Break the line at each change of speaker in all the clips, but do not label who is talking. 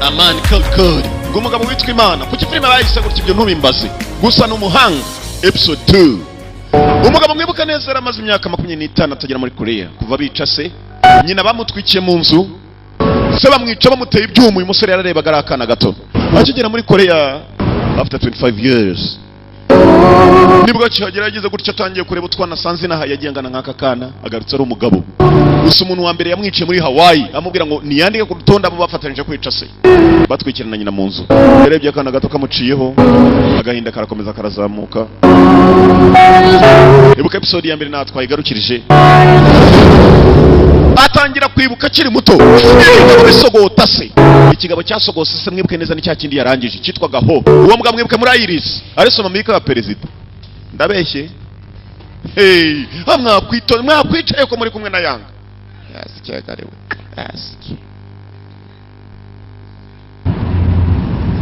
A Man Called God, ngo umugabo witwa Imana. Kuki filime bayise gutya? Ibyo ntubimbaze, gusa ni umuhanga. Episode 2. Umugabo mwibuka neza yari amaze imyaka 25 atagera muri Korea kuva bica se, nyina bamutwikiye mu nzu, se bamwica bamuteye ibyuma. Uyu musore yararebaga ari akana gato. Akigera muri Korea after 25 years, nibwo akihagera yagize gutya, atangiye kureba utwana asanze inaha. Yagiye angana nk'aka kana, agarutse ari umugabo. Gusa umuntu wa mbere yamwiciye muri Hawaii amubwira ngo niyandike ku rutonde abo bafatanyije kwica se, batwikirana nyina mu nzu. Yarebye akana gato kamuciyeho, agahinda karakomeza karazamuka. Ibuka episode ya mbere natwayigarukirije, atangira kwibuka akiri muto ibigabo bisogota se. Ikigabo cyasogose se, mwibuke neza, ni cya kindi yarangije cyitwaga Ho. Uwo mugabo mwibuke muri Iris arisoma muri ya perezida. Ndabeshye? Hey, ha mwakwito mwakwicaye ko muri kumwe na Yanga yasicyagariwe yasiki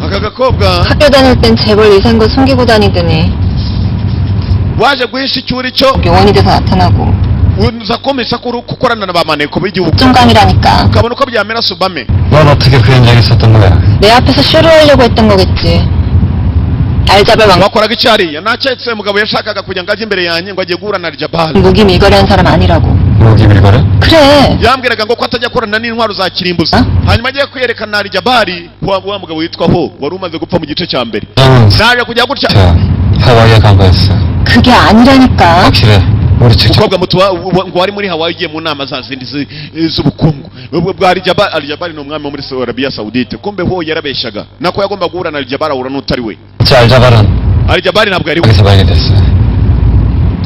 aka gakobwa.
학교 다닐 땐 재벌 이상도 숨기고 다니더니
waje guhisha icyo uri cyo,
요원이 돼서 나타나고
uza komesa ko uri gukorana na ba maneko b'igihugu,
쫑감이라니까.
Ukabona uko byamera Subame.
넌 어떻게 그 현장에 있었던 거야?
내 앞에서 쇼를 하려고 했던 거겠지. 알자별 왕
Wakoraga icyo hariya? Naketse mugabo yashakaga kugira ngo ajye imbere yanjye ngo agiye guhura na Jabal.
무기 밀거리 한 사람 아니라고.
무기 밀거래?
그래.
Yambwiraga ngo ko atajya akorana n'intwaro za kirimbuzi,
Ah?
hanyuma agiye kwiyerekana Jabari wa mugabo witwa Ho wari umaze gupfa mu gice cya mbere.
나는
Naje kujya gutya.
자, 하와이에 간 거였어.
그게 아니라니까.
확실해. 우리 직접
Umukobwa muto ngo wari muri Hawaii ugiye mu nama za zindi z'ubukungu ubwo bwa Aljabari. Aljabari ni umwami wo muri Arabia Saudite. Kumbe Ho yarabeshyaga, nako yagomba guhura na Aljabari, ahura n'utari we.
진짜 알자발은
Aljabari ntabwo yari we.
거기서 발견됐어.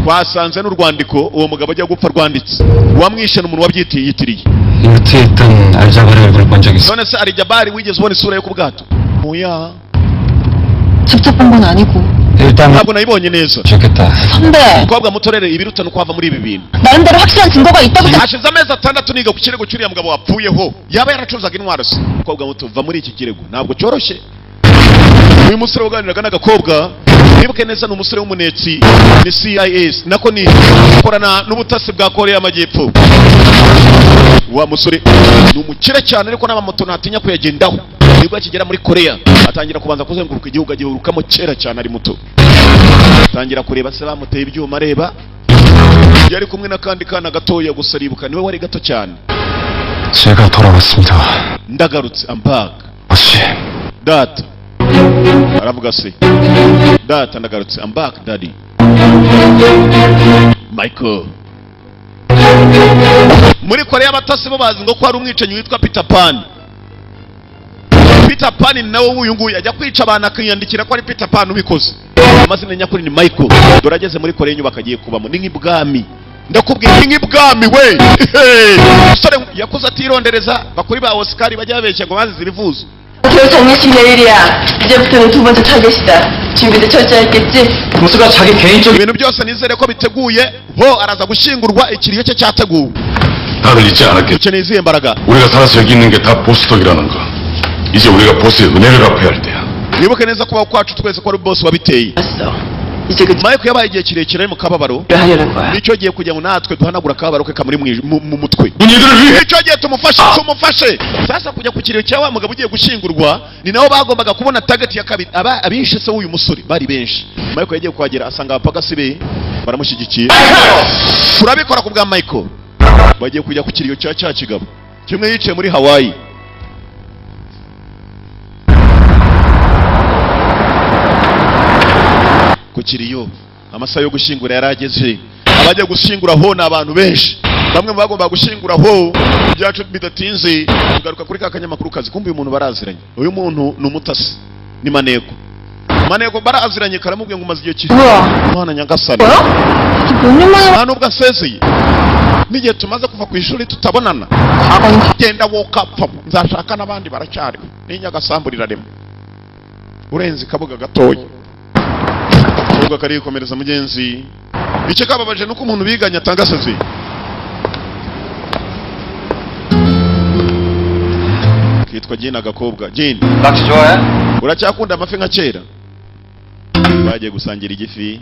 Twasanze n'urwandiko uwo mugabo ajya gupfa rwanditse. Uwamwishe ni umuntu wabyitiyitiriye.
요트에 있던 알자발의 얼굴을 본 적 있어?
None se Aljabari wigeze ubona isura yo ku bwato? Oya.
직접 본 건 아니고.
일단
Ntabwo nayibonye neza.
좋겠다.
선배,
Umukobwa muto rero, ibiruta ni uko wava muri ibi bintu.
나름대로 확실한 증거가 있다고 생각.
Hashize amezi 6 niga ku kirego cy'uriya mugabo wapfuyeho, yaba yaracuruzaga intwaro se. Umukobwa muto, va muri iki kirego, ntabwo cyoroshye. Uyu musore waganiraga n'agakobwa, mwibuke neza, ni umusore w'umunetsi, ni CIS, nako ni akorana n'ubutasi bwa Korea y'Amajyepfo. Wa musore ni umukire cyane, ariko n'amamoto ntatinya kuyagendaho. Nibwo akigera muri Korea atangira kubanza kuzenguruka igihugu, agihurukamo kera cyane ari muto, atangira kureba se bamuteye ibyuma, areba yari kumwe n'akandi kana gatoya. Gusa aribuka niwe wari gato cyane.
제가 돌아왔습니다.
Ndagarutse, I'm back.
아씨,
Data, aravuga se, data ndagarutse, I'm back daddy. Michael muri Korea, abatasi bo bazi ngo ko hari umwicanyi witwa Peter Pan. Peter Pan ni nawe w'uyu nguyu ajya kwica abantu akiyandikira ko ari Peter Pan ubikoze, amazina nyakuri ni Michael. Dore ageze muri Korea, inyubako agiye kubamo ni nk'ibwami, ndakubwira, ni nk'ibwami we. Umusore yakuze atirondereza, bakuri ba Oscar bajya babeshya ngo bazize ibivuzo.
저 장례식 내일이야. 이제부터는 두 번째 타겟이다. 준비도 철저했겠지?
보스가 자기 개인적인
Ibintu byose nizere ko biteguye. Ho araza gushyingurwa, ikiriyo cye cyateguwe.
다들 잊지 않았겠지.
Dukeneye izihe mbaraga?
우리가 살아서 여기 있는 게 다 보스 덕이라는 거. 이제 우리가 보스의 은혜를 갚아야 할 때야.
Wibuke neza kubaho kwacu twese ko ari boss wabiteye.
알았어. 이제 그
Mike yabaye igihe kirekire ari mu kababaro.
를 하려는 거야.
Nicyo gihe kugira ngo natwe duhanagure akababaro ke kamuri mu mutwe.
니들을 위해
Nicyo gihe tumufashe, tumufashe. Sasa kujya ku kiriyo cya wa mugabo ugiye gushyingurwa, ni nabo bagombaga kubona target ya kabiri. Aba abishe se w'uyu musore bari benshi. Michael yagiye kuhagera asanga abapagasi be baramushyigikiye. Turabikora ku bwa Michael. Bagiye kujya ku kiriyo cya cya kigabo kimwe yicaye muri Hawaii. Ku kiriyo, amasaha yo gushyingura yarageze. Abajya gushyingura ho ni abantu benshi, bamwe mu bagomba gushyingura ho. Ibyacu bidatinze tugaruka kuri ka kanyamakuru kazi. Kumva uyu muntu baraziranye, uyu muntu ni umutasi, ni maneko. Maneko baraziranye, karamubwiye ngo umaze igihe kiri
뭐야?
mwana nyagasani.
뭐야? 이게 몇 년 만에
Nta nubwo asezeye n'igihe tumaze kuva ku ishuri tutabonana.
과거는 과-
Genda wokapfa, nzashaka n'abandi baracyariho n'inyagasambu rirarema urenze kabuga gatoya. Kabuga karikomereza mugenzi. Icyo kababaje nuko umuntu biganye atanga asezeye. Kitwa Jane, agakobwa Jane.
낚시 좋아해?
Uracyakunda amafi nka kera? Bagiye gusangira igifi.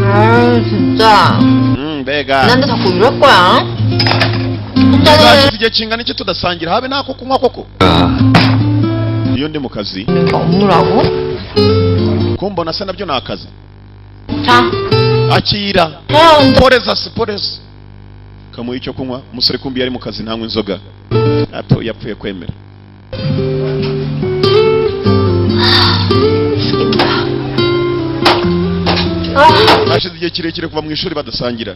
아, 진짜.
Mbega. Mbega!
난데 자꾸 이럴 거야. 혼자는
Hashize igihe kingana iki tudasangira habe nako kunywa koko?
아,
Iyo ndi mu kazi.
이게 업무라고?
Kumbona se nabyo ni akazi?
자,
Akira.
야 혼자.
Poreza si poreza, kamuha icyo kunywa. Umusore kumbi yari mu kazi, ntanywa inzoga. Yapfuye kwemera.
죽인다. 아,
Hashize igihe kirekire kuva mu ishuri badasangira.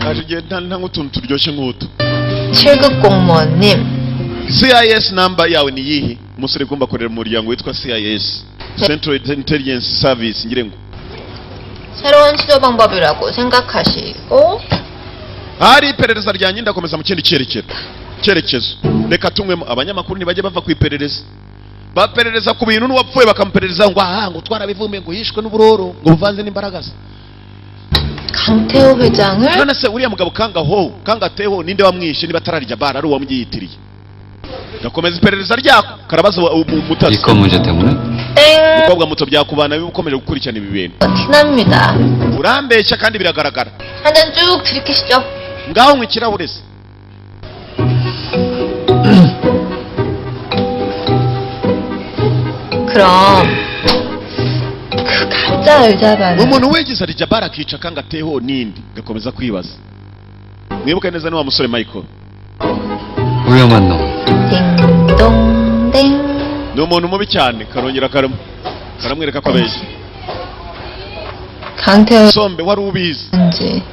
Hashize igihe nta nk'utuntu turyoshye nk'utu.
7급 공무원님.
CIS number yawe ni yihe? Umusore kumba akorera mu muryango witwa CIS, Central Intelligence Service, ngire ngo.
새로운 치료 방법이라고 생각하시고
Hari iperereza ryanjye, ndakomeza mu kindi cyerekezo. Reka tunywemo. Abanyamakuru ntibajya bava ku iperereza, baperereza ku bintu n'uwapfuye bakamuperereza ngo aha ngo twarabivumbuye ngo yishwe n'uburoro ngo buvanze n'imbaragasa.
강태호 회장을
None se uriya mugabo Kangaho, Kangateho, ninde wamwishe niba atararya bara ari uwamwiyitiriye? Gakomeza iperereza ryako, karabaza umutasi.
이건 문제 때문에?
땡.
Umukobwa muto, byakubana biba ukomeje gukurikirana ibi bintu.
티납니다.
Urambeshya kandi biragaragara.
한 잔 쭉 들이키시죠.
Ngaho nywa ikirahure se.
그럼 그 가짜 의자반은
Umuntu wigize arijabara akica Kangateho ninde? Gakomeza kwibaza. Mwibuke neza ni wa musore Michael.
위험한 놈.
딩동댕.
Ni umuntu mubi cyane. Karongera karamwereka ko abeshya.
강태호인지
Sombe wari ubizi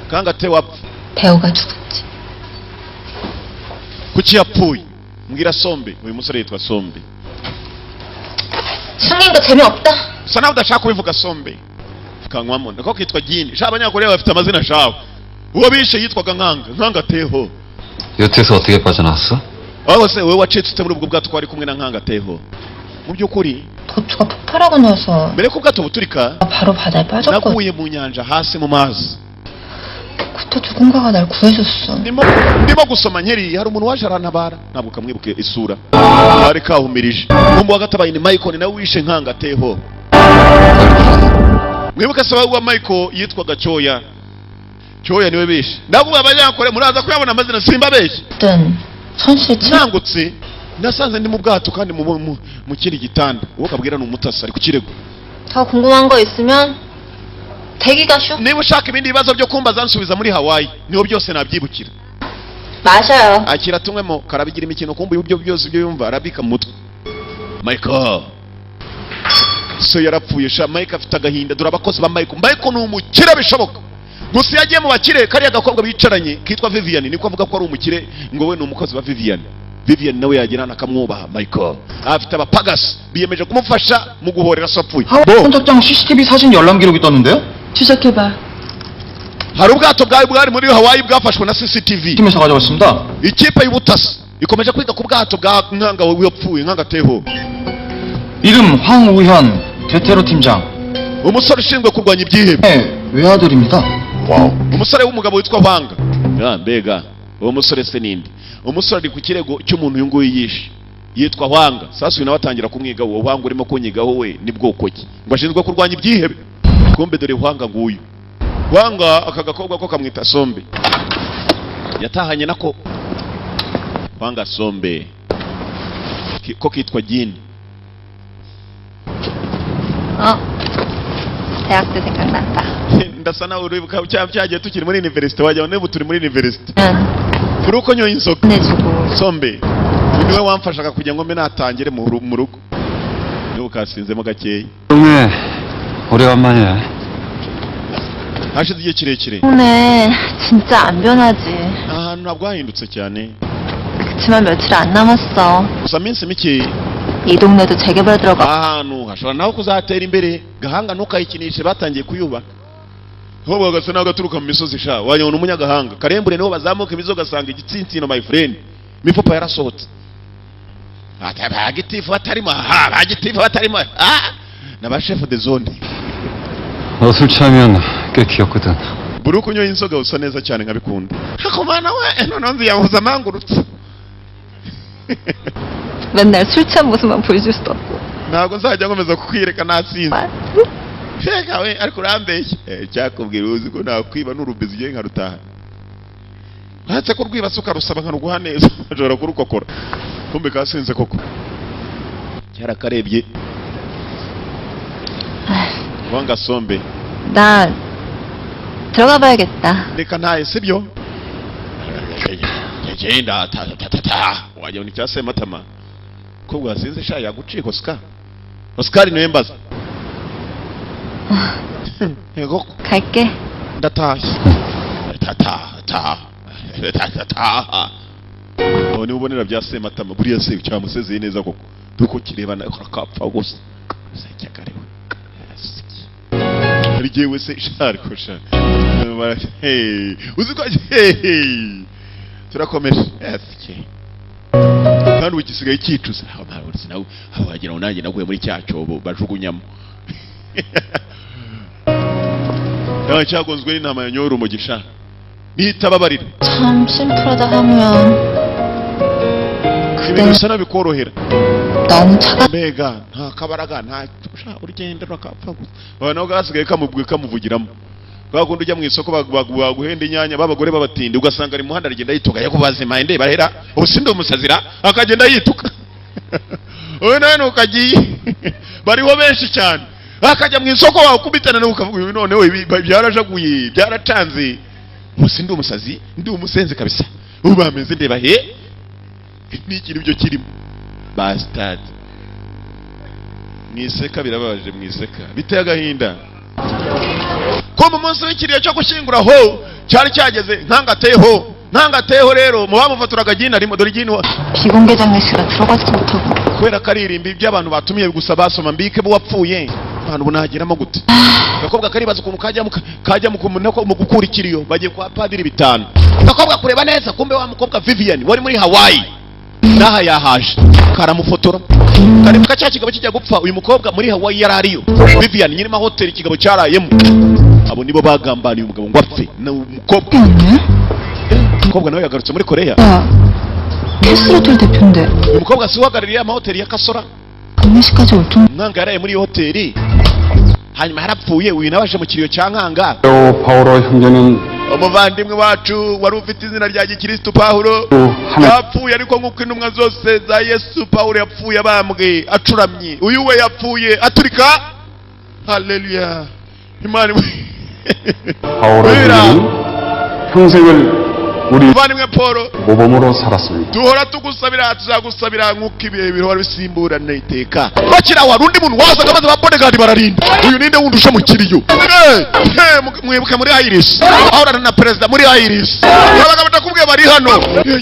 Kangateho apfa
배우가 죽은지.
Kuki yapfuye? Mbwira Sombe. Uyu musore yitwa Sombe.
숨긴 거 재미없다.
Usa nawe udashaka kubivuga, Sombe. Kanywamo nako kitwa Gini sha. Abanyakoreya bafite amazina shawe. Uwo bishe yitwaga Nkanga Teho.
요트에서 어떻게 빠져나왔어?
Aho se wowe wacitse ute muri ubwo bwato twari kumwe na Nkanga Teho mu by'ukuri?
도트가 폭발하고 나서
Mbere ko ubwato buturika,
바로 바다에 빠졌거든.
naguye mu nyanja hasi mu mazi.
그때 누군가가 날 구해줬어.
Ndimo gusoma nkeri, hari umuntu waje arantabara. Ntabwo kamwibuke isura, kari kahumirije. Nkumbu wa gatabaye ni Michael, nawe wishe Nkanga Teho. Mwibuke se wa Michael yitwaga Cyoya. Cyoya niwe bishe. Ndavuga abanyakore muraza kuyabona amazina, simbabeshye.
어떤 선실 침
Nkangutse nasanze ndi mu bwato kandi mu kindi gitanda. Uwo kabwira ni umutasi, ari ku kirego.
더 궁금한 거 있으면 대기 가쇼.
Niba ushaka ibindi bibazo byo kumbaza, nsubiza muri Hawaii, niho byose nabyibukira.
마셔요.
Akira tunywemo. Karabigira imikino, kumva ibyo byose ibyo yumva arabika mu mutwe. Michael so yarapfuye sha. Mike afite agahinda. Dore abakozi ba Michael. Michael ni umukire bishoboka, gusa iyo agiye mu bakire, kariya gakobwa bicaranye kitwa Vivian niko avuga ko ari umukire, ngo we ni umukozi wa Vivian. Vivian nawe yagira akamwubaha. Michael afite abapagasi biyemeje kumufasha mu guhorera so apfuye bo.
선착장 CCTV 사진 열람 기록이 떴는데요?
추적해봐.
Hari ubwato bwari bwari muri Hawaii bwafashwe na CCTV.
팀에서 가져왔습니다.
Ikipe y'ubutasi ikomeje kwiga ku bwato bwa Nkanga wapfuye, Nkanga Teho.
이름 황우현 대테러 팀장.
Umusore ushinzwe kurwanya ibyihebe.
네, 외아들입니다.
Umusore w'umugabo witwa Hwanga. Ah, mbega uwo musore se ninde? Umusore ari ku kirego cy'umuntu uyu nguyu yishe yitwa Hwanga. Sasa uyu nawe atangira kumwiga. Uwo Hwanga urimo kunyigaho we ni bwoko ki? Ngo ashinzwe kurwanya ibyihebe. Kumbe dore Hwanga nguyu. Hwanga aka gakobwa ko kamwita Sombe, yatahanye nako Hwanga Sombe. Ko kitwa Jini.
어. 대학 때 생각난다.
Ndasa nawe uribuka cya cyagiye tukiri muri university, wajya n'ubu turi muri university.
응.
Buri uko nyoye inzoga.
내주고.
Sombe uyu niwe wamfashaga kugira ngo mbe natangire mu rugo, n'ubu kasinzemo gakeya.
동네 오래간만이야.
Hashize igihe kirekire.
동네 진짜 안 변하지.
Ahantu ntabwo hahindutse cyane.
그치만 며칠 안 남았어.
Gusa minsi mike
이 동네도 재개발 들어가.
ahantu hashobora naho kuzatera imbere. Gahanga ntukayikinishe, batangiye kuyubaka. Ahubwo gasa naho gaturuka mu misozi sha, wanyabona umunyagahanga karembure niho bazamuka imisozi ugasanga igitsinsino, my friend, imifupa yarasohotse. Ati ba gitifu batarimo aha, ba gitifu batarimo aha, n'aba chef de zone.
너 술 취하면 꽤 귀엽거든.
Buri uko unyoye inzoga usa neza cyane, nkabikunda. Ariko mana we, noneho nziyahuza amangurutse.
맨날 술 취한 모습만 보여줄 수도 없고.
Ntabwo nzajya nkomeza kukwiyereka nasinze. Reka we, ariko urambeshya. Cyakubwira uzi ko nakwiba n'urubizi ugiye nkarutaha, uretse ko rwibase ukarusaba nkaruguha neza, ashobora kurukokora. Kumbe kasinze koko, cyarakarebye wanga sombe.
나 들어가 봐야겠다.
Reka ntaye, sibyo? Genda ta ta ta ta, wajya ni cya Sematama ko bwasinze sha, yagucika. Oscar, Oscar niwe mbaza. Yego.
갈게.
Ndatashye, ta ta ta ta ta ta. Aho niba ubonera bya Sematama, buriya se cyamusezeye neza koko, duko kirebana kapfa gusa secyakarewe hari igihe wese sha, ariko sha. Hey, uzi ko, hey, turakomeje. Ese kandi ubu gisigaye cyicuza aho ntabwo sinawe aho wagira ngo nanjye naguye muri cya cyobo bajugunyamo, nawe cyagonzwe n'intama yanyora umugisha nitababarira.
참 심플하다 하면
Ibintu bisa n'abikorohera.
너무 차가
Mbega nta kabaraga, nta sha, urugendo rakapfa gusa. Abantu basigaye kamubwiye kamuvugiramo kwa kundi ujya mu isoko baguhenda inyanya b'abagore b'abatindi, ugasanga ari mu muhanda aragenda yituka, yakubazima inde barahera, ubu sindi umusazira, akagenda yituka. Wowe nawe nukagiye bariho benshi cyane, akajya mu isoko wakubitana nawe ukavuga uyu noneho ibi byarajaguye, byaracanze, ubu sindi umusazi, ndi umusenzi kabisa, ubu bameze ndeba he n'ikintu ibyo kirimo bastard. Mwiseka birababaje, mwiseka biteye agahinda ko mu munsi w'ikiriyo cyo gushyingura ho cyari cyageze nkangateho nkangateho. Rero mu bamufaturaga gina arimo, dore igini.
비공개 장례식이라 들어가지도 못하고.
Kubera ko aririmba ibyo abantu batumiye gusa basoma mbike bo wapfuye, abantu ubu nageramo gute? Agakobwa karibaza ukuntu kajya mu gukura ikiriyo bagiye kwa padiri bitanu. Agakobwa kureba neza, kumbe wa mukobwa Vivian wari muri Hawaii n'aha yahaje, karamufotora, karibuka cya kigabo kijya gupfa. Uyu mukobwa muri Hawaii yari ariyo, Vivian nyirima hoteli ikigabo cyarayemo. Abo nibo bagambaniye umugabo ngo apfe, ni umukobwa.
없네?
Umukobwa nawe yagarutse muri Korea.
야, 캐스로텔 대표인데
Uyu mukobwa si uhagarariye amahoteli ya Kasora?
장례식까지 올 정도.
Nkanga yaraye muri iyo hoteli, hanyuma yarapfuye. Uyu nawe aje mu kiriyo cya Nkanga.
파오로 형제는
Umuvandimwe wacu wari ufite izina rya gikristu Pawulo
하나
yapfuye, ariko nk'uko intumwa zose za Yesu, Pawulo yapfuye abambwe acuramye, uyu we yapfuye aturika. Haleluya, Imana
파오로
Wera.
형제는 평생을 우리
Umuvandimwe Paul,
모범으로 살았습니다.
duhora tugusabira, tuzagusabira nk'uko ibihe bihora bisimburana iteka. Bakira, wari undi muntu wazaga maze ba bodyguard bararinda. Uyu ninde wundi uje mu kiriyo? Eh, eh, mwibuke muri Iris ahorana na perezida muri Iris, abagabo batakubwiye bari hano.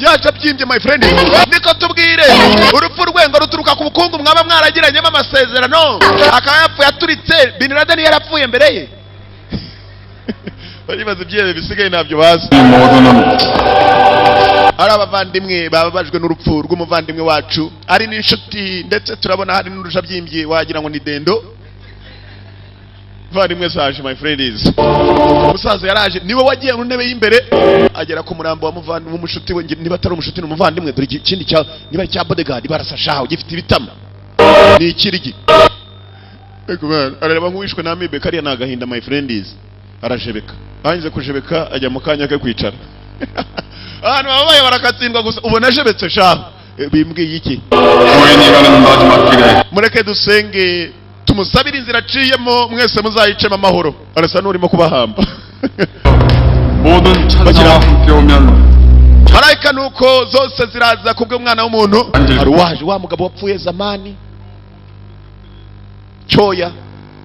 Yaje abyimbye, my friend. Niko tubwire urupfu rwengo ruturuka ku bukungu mwaba mwaragiranyemo amasezerano, akaba yapfuye aturitse. Bin Laden yarapfuye mbere ye. Baribaza ibyihebe bisigaye ntabyo bazi.
이 모두는
Ari abavandimwe bababajwe n'urupfu rw'umuvandimwe wacu, ari n'inshuti, ndetse turabona hari n'urushabyimbyi wagira ngo ni dendo. Muvandimwe saje, my friends. Umusaza yaraje, niwe wagiye mu ntebe y'imbere, agera ku murambo wa muvandimwe w'umushuti we, niba atari umushuti ni umuvandimwe. Dore ikindi cya niba ari cya bodyguard barasashaho gifite ibitama, ni ikirigi. Ego man, arareba nk'uwishwe n'amibe. Kariya ni agahinda, my friends. Arajebeka, arangije kujebeka ajya mu kanya ke kwicara. Ahantu babaye barakatsindwa gusa ubona ajebetse shaho. Bimbwiye iki?
고인이 가는 마지막 길에
Mureke dusenge tumusabire inzira aciyemo, mwese muzayicemo amahoro. Arasa n'urimo kubahamba.
모든 천사와 함께 오면
Marayika nuko zose ziraza kubw'umwana w'umuntu. Hari uwaje, wa mugabo wapfuye zamani, cyoya.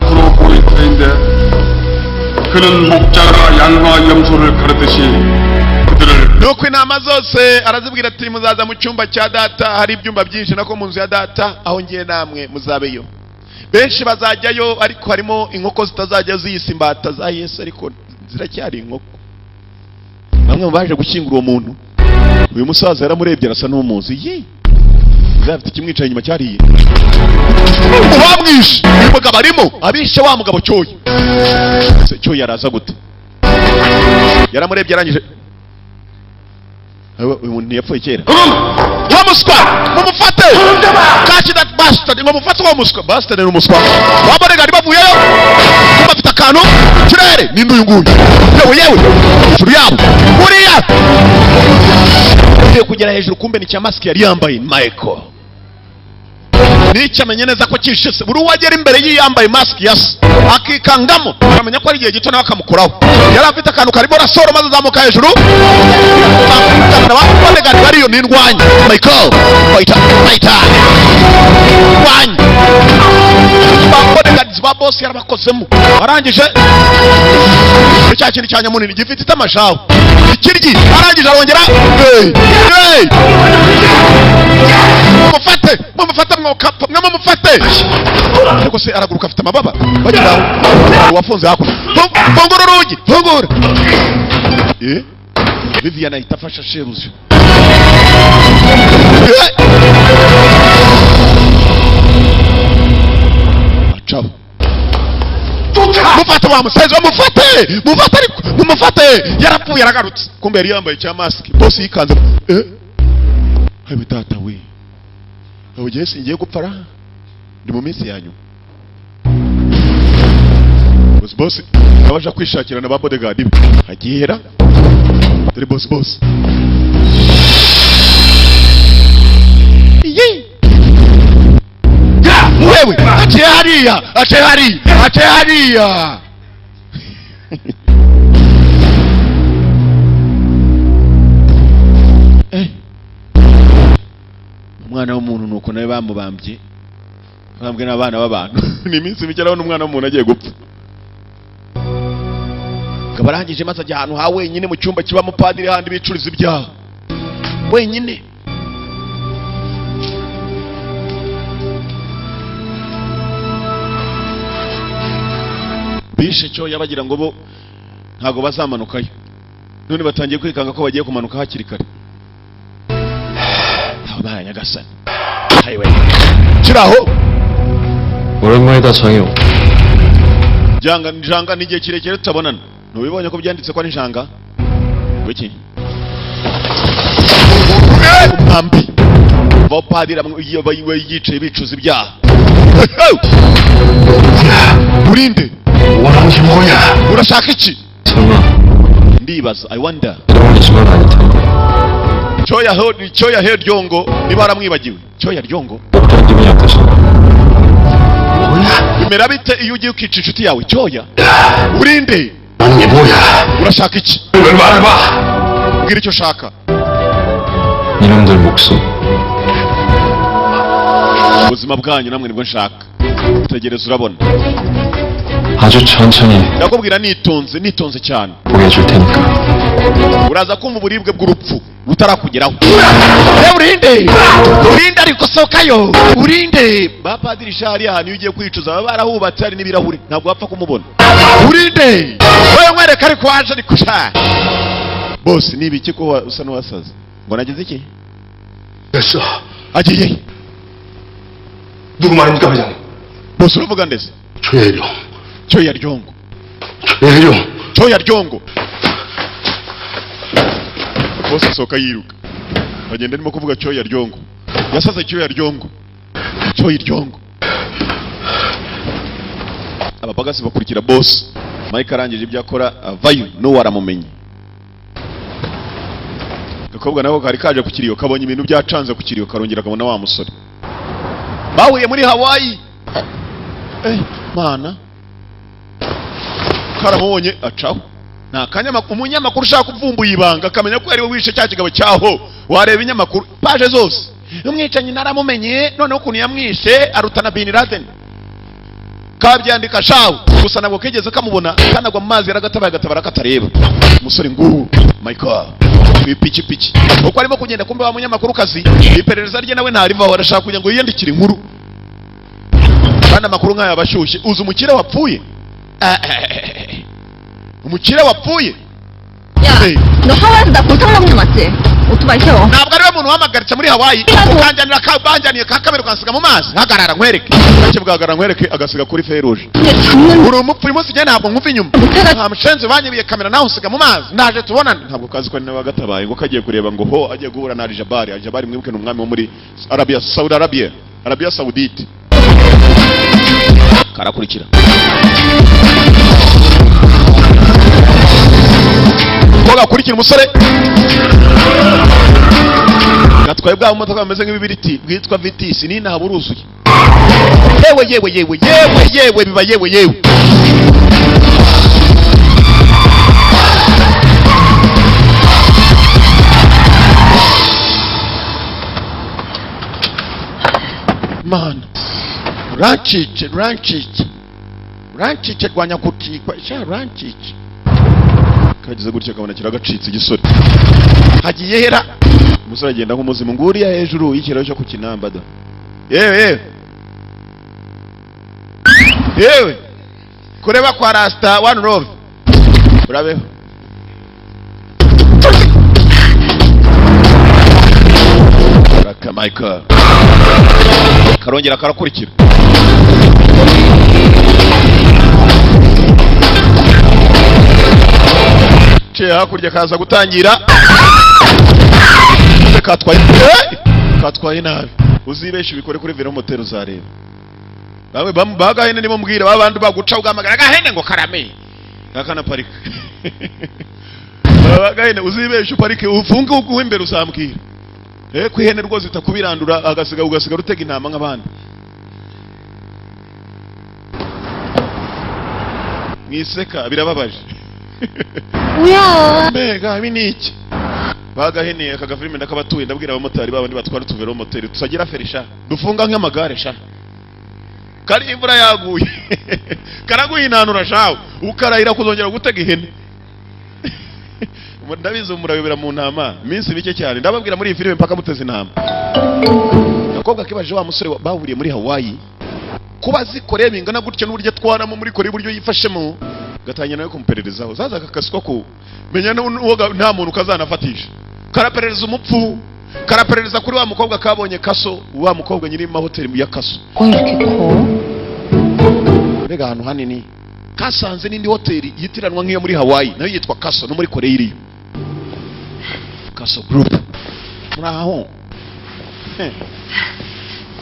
앞으로 보일 터인데 그는 목자가 양과 염소를 가르듯이 그들을
Nuko intama zose arazibwira ati: "Muzaza mu cyumba cya data, hari ibyumba byinshi, nako mu nzu ya data aho ngiye namwe muzabeyo." Benshi bazajyayo, ariko harimo inkoko zitazajya ziyisa imbata za Yesu, ariko ziracyari inkoko. Bamwe mu baje gushyingura uwo muntu, uyu musaza yaramurebye arasa n'umuzi ye, afite ikimwicaye inyuma cyariye bamwishe. Uyu mugabo arimo abishe wa mugabo cyoya. Se cyoya araza gute? Yaramurebye arangije. Awe, uyu muntu ntiyapfuye kera? Wa Muswa, mumufate! Catch that bastard! Ngo mufate uwo muswa. Bastard ni umuswa. Ba bodyguard bavuyeyo, kuba afite akantu kirere. Ninde uyu nguyu? Yewe yewe, hejuru yabo buriya ugiye kugera hejuru, kumbe ni cya mask yari yambaye. Michael nicyo amenye neza ko cyishise. Buri uwo agera imbere yiyambaye mask ya se akikangamo, akamenya ko ari igihe gito nawe akamukoraho. Yari afite akantu karimo rasoro, maze azamuka hejuru. Bodyguard bariyo nindwanya. Michael fighter, fighter, ndwanya ba bodyguards ba boss. Yarabakozemo, arangije cya kintu cya nyamunini gifite itamashaho ikiryi, arangije arongera. Hey, hey! Mumufate, mumufate, mwokapfa mwe, mumufate! Ariko se araguruka, afite amababa. Bagera aho uwafunze hakuno. Fungura urugi, fungura! Eh, Vivian ahita afasha shebuja. Eh! Acaho. Mufate wa musenzi, mufate, mufate, ariko mumufate! Yarapfuye, aragarutse, kumbe yari yambaye cya mask. Boss yikanze. Eh, hawe data we, aho gihe singiye gupfa ra, ndi mu minsi ya nyuma. Boss, boss abasha kwishakira na ba bodyguard be agihera. Dore boss, boss iyi wewe, aciye hariya, aciye hariya, aciye hariya. Eh, umwana w'umuntu nuko nawe bamubambye, bambwe n'abana b'abantu. Ni iminsi mike arabona umwana w'umuntu agiye gupfa. Akaba arangije, maze ajya ahantu ha wenyine mu cyumba kibamo padiri, handi bicuriza ibyaha wenyine. Bishe cyo yabagira ngo bo ntabwo bazamanukayo, none batangiye kwikanga ko bagiye kumanuka hakiri kare. Aba nyagasani, hayiwe kiraho.
오랜만이다, 장혜호.
Janga, janga, ni igihe kirekire tutabonana. Ntubibonye ko byanditse ko ari janga wiki umwambi abapadiri iyo yicaye bicuza ibyaha. Urinde?
원하는 게 뭐야?
Urashaka iki?
설마
Ndibaza, I wonder.
이런 집안 아닐 텐데.
Cyoya he ryongo, niba waramwibagiwe cyoya ryongo.
어떤 기분이 어떠신가?
뭐야?
Bimera bite iyo ugiye ukica inshuti yawe? Cyoya, urinde?
원하는 게 뭐야?
Urashaka iki?
왜 말해봐!
Mbwira icyo ushaka.
이놈들 목숨.
Ubuzima bwanyu namwe nibwo nshaka. Tegereza urabona.
아주 천천히
Ndakubwira nitonze, nitonze cyane.
보게 해줄 테니까.
Uraza kumva uburibwe bw'urupfu butarakugeraho. Yewe, urinde, urinde, ariko sohokayo. Urinde? Ba padiri shari, ahantu iyo ugiye kwicuza baba barahubatse, hari n'ibirahuri, ntabwo wapfa kumubona. Urinde wowe? Nkwereka ariko waje, ariko sha bose ni ibiki ko usa n'uwasaze ngo nagize iki?
됐어.
Agiye.
누구 말입니까, 회장님?
Bose, uravuga ndetse?
최혜령.
Cyoya ryongo.
최혜령.
Cyoya ryongo. Bose asohoka yiruka, bagenda arimo kuvuga cyoya ryongo, yasaze cyoya ryongo, cyoya ryongo. Abapagasi bakurikira boss. Mike arangije ibyo akora avayo, n'uwo aramumenye. Agakobwa nako kari kaje ku kiriyo, kabonye ibintu byacanze ku kiriyo, karongera kabona wa musore bahuye muri Hawaii. Eh, mana, karamubonye acaho. Nta kanyamakuru, umunyamakuru ushaka kuvumbura ibanga akamenya ko ari we wishe cya kigabo cyaho, wareba ibinyamakuru page zose, umwicanyi naramumenye, noneho ukuntu yamwishe arutana Bin Laden, kabyandika shawu. Gusa ntabwo kigeze kamubona kanagwa mu mazi, yaragatabaye agatabara katareba. Umusore ngubu Michael ku ipikipiki uko arimo kugenda, kumbe wa munyamakuru kazi iperereza rye nawe ntarivaho, arashaka kugira ngo yiyandikire inkuru, kandi amakuru nk'aya aba ashyushye. Uzi umukire wapfuye? Ah, eh, eh, eh. Umukire wapfuye.
야,
네.
너 하와이에서 나 골탕 먹는 거 맞지? 오토바이 세워.
Ntabwo ariwe muntu wamagaritse muri Hawaii ukanjyanira ka banjaniye ka kamera ukansiga mu mazi. Hagarara nkwereke. Gake bwahagarara nkwereke, agasiga kuri feruje.
근데 잡는
Uri umupfu, uyu munsi njye ntabwo nkumva inyuma.
못해가
Nta mushenzi, banyibiye kamera nawe usiga mu mazi. Ndaje tubonane. Ntabwo kazi ko ari nawe wagatabaye, ngo kagiye kureba ngo ho agiye guhura na Alijabari. Alijabari mwibuke ni umwami wo muri Arabia, Saudi Arabia, Arabia Saudite. Karakurikira ko gakurikira umusore gatwaye bwa bumodoka bumeze nk'ibibiriti bwitwa Vitisi n'inaha buruzuye. Yewe yewe yewe yewe yewe, biba yewe yewe. Mana, urancice, urancice, urancice, rwanya kutikwa sha, urancice. Kagize gutya kabona kiragacitse igisore. Hagiye hera umusore agenda nk'umuzimu nguriya hejuru y'ikiraro cyo ku kinamba da. Yewe yewe yewe, kureba kwa Rasta One Love, urabeho. Raka Michael karongera karakurikira. Ciye hakurya kaza gutangira katwaye. Eh! Katwaye nabi. Uzibeshe ubikore kuri vero moteri uzareba. Bamwe bagahene nibo mbwira babandi baguca ugamagara gahene ngo karame akana parika bagahene. Uzibeshe uparike ufunge uguhe imbere uzambwira. Eh, kwihene rwose itakubirandura agasiga ugasiga rutega intama nk'abandi. Mwiseka birababaje.
뭐야?
Mbega ibi ni iki bagaheneye? Aka gafilime ndakabatuye. Ndabwira abamotari babandi batwara utuvero moteri tutagira feri sha, dufunga nk'amagare sha, kari imvura yaguye karaguhinanura shawe ukarahira kuzongera gutega ihene. Ndabizi murayobera mu ntama iminsi mike cyane. Ndababwira muri iyi filime mpaka muteze intama. Agakobwa kibaje wa musore bahuriye muri Hawaii kuba zikoreye bingana gutyo n'uburyo atwaramo muri Korea, uburyo yifashemo, gatangira nawe kumupererezaho. Zaza akakaswa ko menya n'uwo nta muntu kazanafatisha. Karaperereza umupfu, karaperereza kuri wa mukobwa kabonye kaso, wa mukobwa nyiri mahoteli ya kaso.
왜 이렇게 커?
Mbega ahantu hanini! Kasanze n'indi hoteli yitiranwa nk'iyo muri Hawaii nayo yitwa Kaso, no muri Korea iriyo Kaso Group. Muri aho.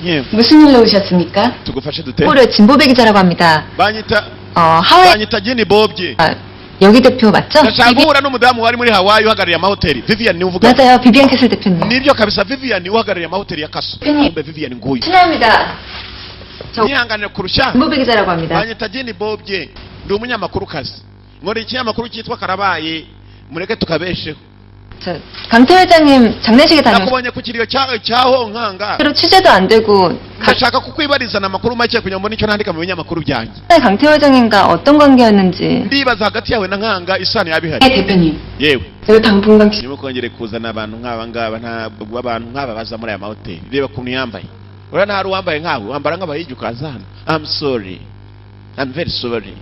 Yewe.
무슨 일로 오셨습니까?
Tugufashe dute?
뽀르 진보배 기자라고 합니다.
Banyita
어, 하와이
banyita Jini Bobye.
아, 여기 대표 맞죠?
Ndashaka guhura n'umudamu wari muri Hawaii uhagarariye amahoteli. Vivian niwe uvuga?
맞아요. 비비안 캐슬 대표님.
Nibyo kabisa, Vivian niwe uhagarariye amahoteli ya Kaso.
Penny.
Kumbe Vivian nguyu.
실례합니다. 저
Nihanganire kurusha.
진보배 기자라고 합니다.
Banyita Jini Bobye, ndi umunyamakuru kazi, nkora ikinyamakuru cyitwa Karabaye, mureke tukabesheho.
저 강태 회장님 장례식에 다녀오셨
Nakubonye ku kiriyo cya cyaho nkanga.
로 취재도 안 되고
Ndashaka kukwibarizana amakuru make kugira ngo mbone icyo nandika mu binyamakuru byanjye.
강태 회장님과 어떤 관계였는지
Ndibaza hagati yawe na Nkanga isano yaba ihari.
네, 대표님.
Yewe.
제가 당분간
Ndimo kongere kuzana abantu nk'aba ngaba, ntabwo abantu nk'aba baza muri aya mahoteli. Reba ukuntu yambaye uriya, nta hari uwambaye nkawe, wambara nk'abayigi ukaza hano. I'm sorry, I'm very sorry.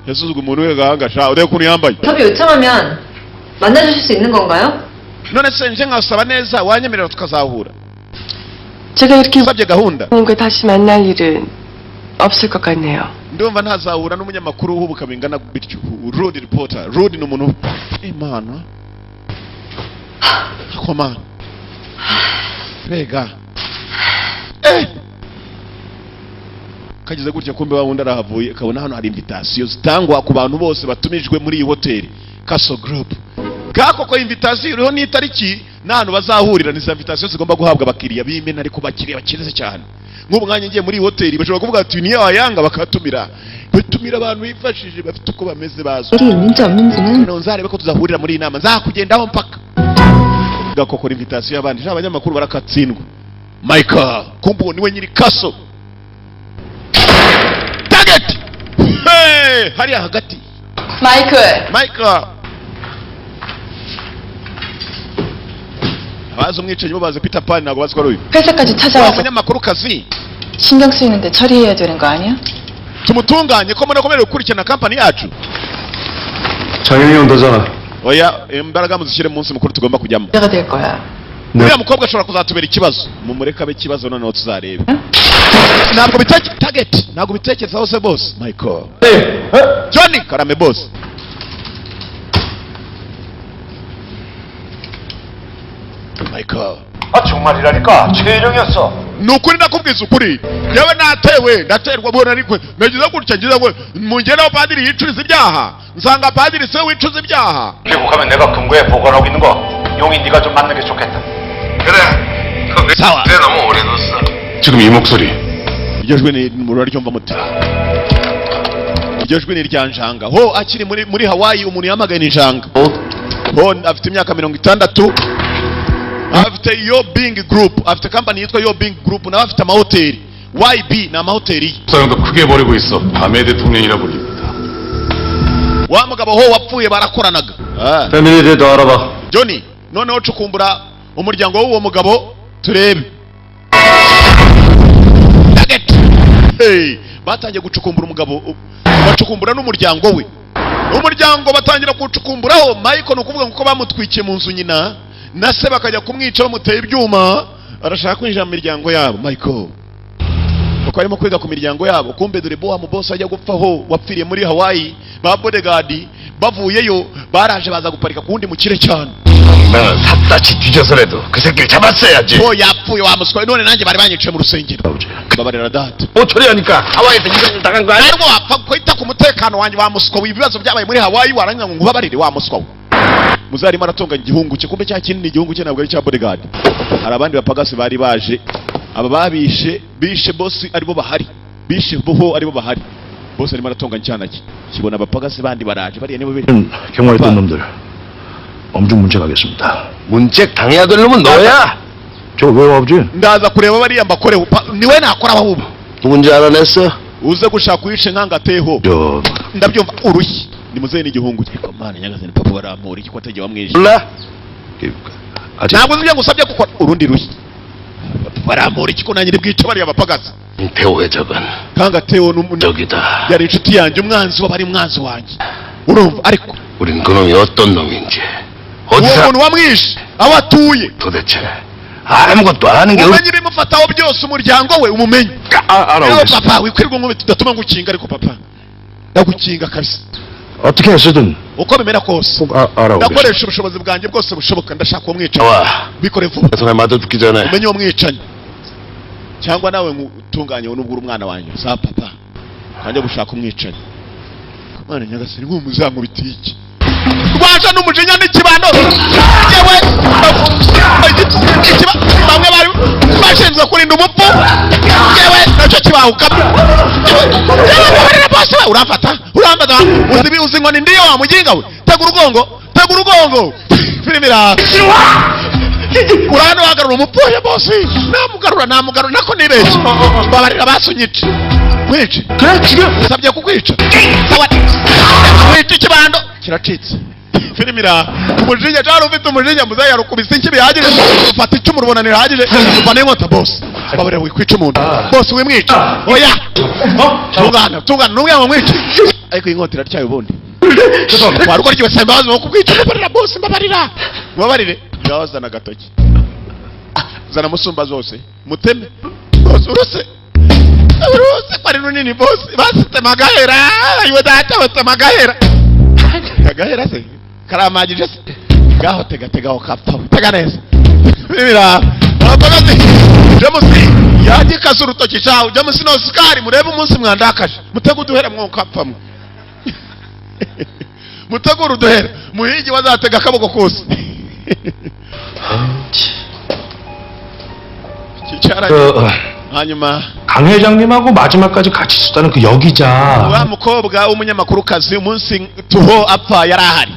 Yasuzugura umuntu we gahanga sha, urebe ukuntu yambaye.
인터뷰 요청하면 만나주실 수 있는 건가요?
None se nje nkasaba neza wanyemerera tukazahura?
제가 이렇게
Usabye gahunda.
님과 다시 만날 일은 없을 것 같네요.
Ndumva ntazahura n'umunyamakuru uhubuka bingana bityo, rude reporter. Rude ni umuntu imana akomana. Mbega eh, kageze gutya kumbe wa wundi arahavuye. Kabona hano hari invitation zitangwa ku bantu bose batumijwe muri iyi hoteli Castle Group. Kako invitation iriho n'itariki n'ahantu bazahurira. Ni za invitation zigomba guhabwa abakiriya b'imena, ariko bakiriya bakirize cyane. Nk'ubu mwanya ngiye muri iyi hoteli bashobora kuvuga ati niyo wayanga bakatumira, batumira abantu bifashije bafite uko bameze bazwi.
일이 있는지 없는지는
Noneho nzarebe ko tuzahurira muri iyi nama, nzakugendaho mpaka gakokora invitation y'abandi. Sha, abanyamakuru barakatsindwa. Michael kumbe uwo niwe nyiri kaso. Target! Hey! Hariya hagati.
마이클!
Michael, abazi umwicanyi bo bazi Peter Pan, ntabwo bazi ko ari uyu
회사까지
wa
찾아와서
munyamakuru kazi.
신경 쓰이는데 처리해야 되는 거 아니야?
Tumutunganye ko munakomeje gukurikirana kampani yacu.
장영이 온다잖아.
Oya, imbaraga muzishyire mu munsi mukuru tugomba kujyamo.
문제가 될 거야.
Uriya mukobwa ashobora kuzatubera ikibazo, mumureke abe ikibazo, noneho tuzarebe. Ntabwo biteke target, ntabwo bitekerezaho se boss Michael Johnny? Karame boss. Michael.
아, 정말이라니까. 최일영이었어.
Ni ukuri, ndakubwiza ukuri, yewe natewe, ndaterwa bona, ariko nagize gutya, ngize ngo mungeraho padiri yicuriza ibyaha, nsanga padiri se wicuza ibyaha.
미국 가면 내가 금고에 보관하고 있는 거 용이 네가 좀 맡는 게 좋겠다.
그래.
Sawa.
내 너무 오래 뒀어. 지금 이 목소리
Iryo jwi ni muraryumva muti? Iryo jwi ni irya Njanga ho akiri muri Hawaii. Umuntu yamagaye ni Njanga ho, afite imyaka 60, afite Yo Bing Group, afite company yitwa Yo Bing Group, nawe afite amahoteli, YB ni amahoteli ye.
사람도 크게 벌이고 있어 밤의 대통령이라 불립니다.
Wa mugabo ho wapfuye barakoranaga. Ah.
패밀리에 대해 더 알아봐.
Johnny, noneho cukumbura umuryango w'uwo mugabo turebe. Target. Hey, batangiye gucukumbura umugabo, bacukumbura n'umuryango we, umuryango batangira kuwucukumburaho. Michael, ni ukuvuga ngo ko bamutwikiye mu nzu nyina na se bakajya kumwica bamuteye ibyuma, arashaka kwinjira mu miryango yabo. Michael uko arimo kwiga ku miryango yabo, kumbe dore bo wa mubosi ajya gupfaho wapfiriye muri Hawaii, ba bodyguard bavuyeyo baraje baza guparika ku wundi mukire cyane.
나는 샅샅이 뒤져서라도 그 새끼를 잡았어야지.
Bo yapfuye wa muswa we, none nanjye bari banyiciye mu rusengero, mbabarira data.
뭐 처리하니까 하와이에서 이런 일 당한 거 아니야?
Ntabwo wapfa kwita ku mutekano wanjye wa muswa we, ibibazo byabaye muri Hawaii warangiza ngo ngubabarire wa muswa we. Muzarimo aratunganya igihungu cye, kumbe cya kinini igihungu cye ntabwo ari icya bodyguard, hari abandi bapagasi bari baje, aba babishe, bishe bosi aribo bahari, bishe boho aribo bahari. Bosi arimo aratunganya icyana cye, kibona abapagasi bandi baraje, bariya nibo biri.
경호했던 놈들 엄중 문책하겠습니다.
문책 당해야 될 놈은 너야.
저 왜요, 아버지?
Ndaza kureba bariya mbakoreho, niwe nakora ahubwo.
누군지 알아냈어?
Uze gushaka uwishe nkangateho.
저
Ndabyumva urushyi nimuzehe n'igihungu cye. Ariko Mana nyagasani, papa barampura iki ko atagiye wamwishe?
몰라?
아직
Ntabwo uzi ibyo ngusabye gukora. Urundi rushyi, barampura iki ko nanjye bwica bariya bapagasi?
태호의 적은
Kangateo
적이다.
yari inshuti yanjye, umwanzi waba ari umwanzi wanjye, urumva ariko
우린 그놈이 어떤 놈인지
uwo
어디서
muntu wamwishe, aho atuye,
도대체 아무것도 아는 게 없...
umenye ibimufataho byose, umuryango we umumenye.
아,
Rero
알아보겠습니다.
papa, wikwirwa ngo tudatuma ngukinga, ariko papa ndagukinga kabisa.
어떻게 해서든
Uko bimera kose
꼭 알아보겠습니다.
ndakoresha ubushobozi bwanjye bwose bushoboka, ndashaka uwo mwicanyi.
좋아.
Bikore vuba.
손에 맞아 죽기 전에
Umenye uwo mwicanyi cyangwa nawe ngutunganye nubwo uri umwana wanjye. Sa papa, kanjye gushaka umwicanyi. Mana nyagasani, nk'ubu muzankubita iki? Rwaje n'umujinya n'ikibando, yewe bamwe bari bashinzwe kurinda umupfu, yewe nacyo kibahuka. Yewe, mbabarira bose we, uramfata, uramfata, uzi uzi inkoni ndiyo wa muginga we. Tega urugongo, tega urugongo, filime iraha urahano wagarura umupfu ya bosi, namugarura, namugarura, nako nibeshye, mbabarira basunyice, mwice usabye kukwica. Sawa, wica ikibando kiracitse. Filime iraha umujinya cyari ufite umujinya, muzehe yarukubise inshyi bihagije, ufata icumu rubona ntihagije, uva n'inkota. Bosi, mbabarira, wikwica umuntu, bosi wimwica, oya, tungana, tungana n'umwe ngo mwice, ariko iyi nkota iratyaye ubundi warukora igihe imbabazi wo kubwica. Mbabarira bosi, mbabarira, mbabarire. Ngaho zana agatoki, zana musumba zose muteme bose, uruse uruse ko ari runini bose, basitema agahera, ayiwe data, batema agahera, agahera se karamagije se? Ngaho tega, tega, kapfa, tega neza bibira abapagazi. James yagikase urutoki cyawe, James na Oscar, murebe umunsi mwandakaje, mutege uduhera mwokapfamwe, mutegure uduhera, muhigi bazatega akaboko kose. Iki cyaragiye.
그,
Hanyuma
강 회장님하고 마지막까지 같이 있었다는 그 여기자.
Wa mukobwa w'umunyamakurukazi, umunsi tuho apfa yari ahari,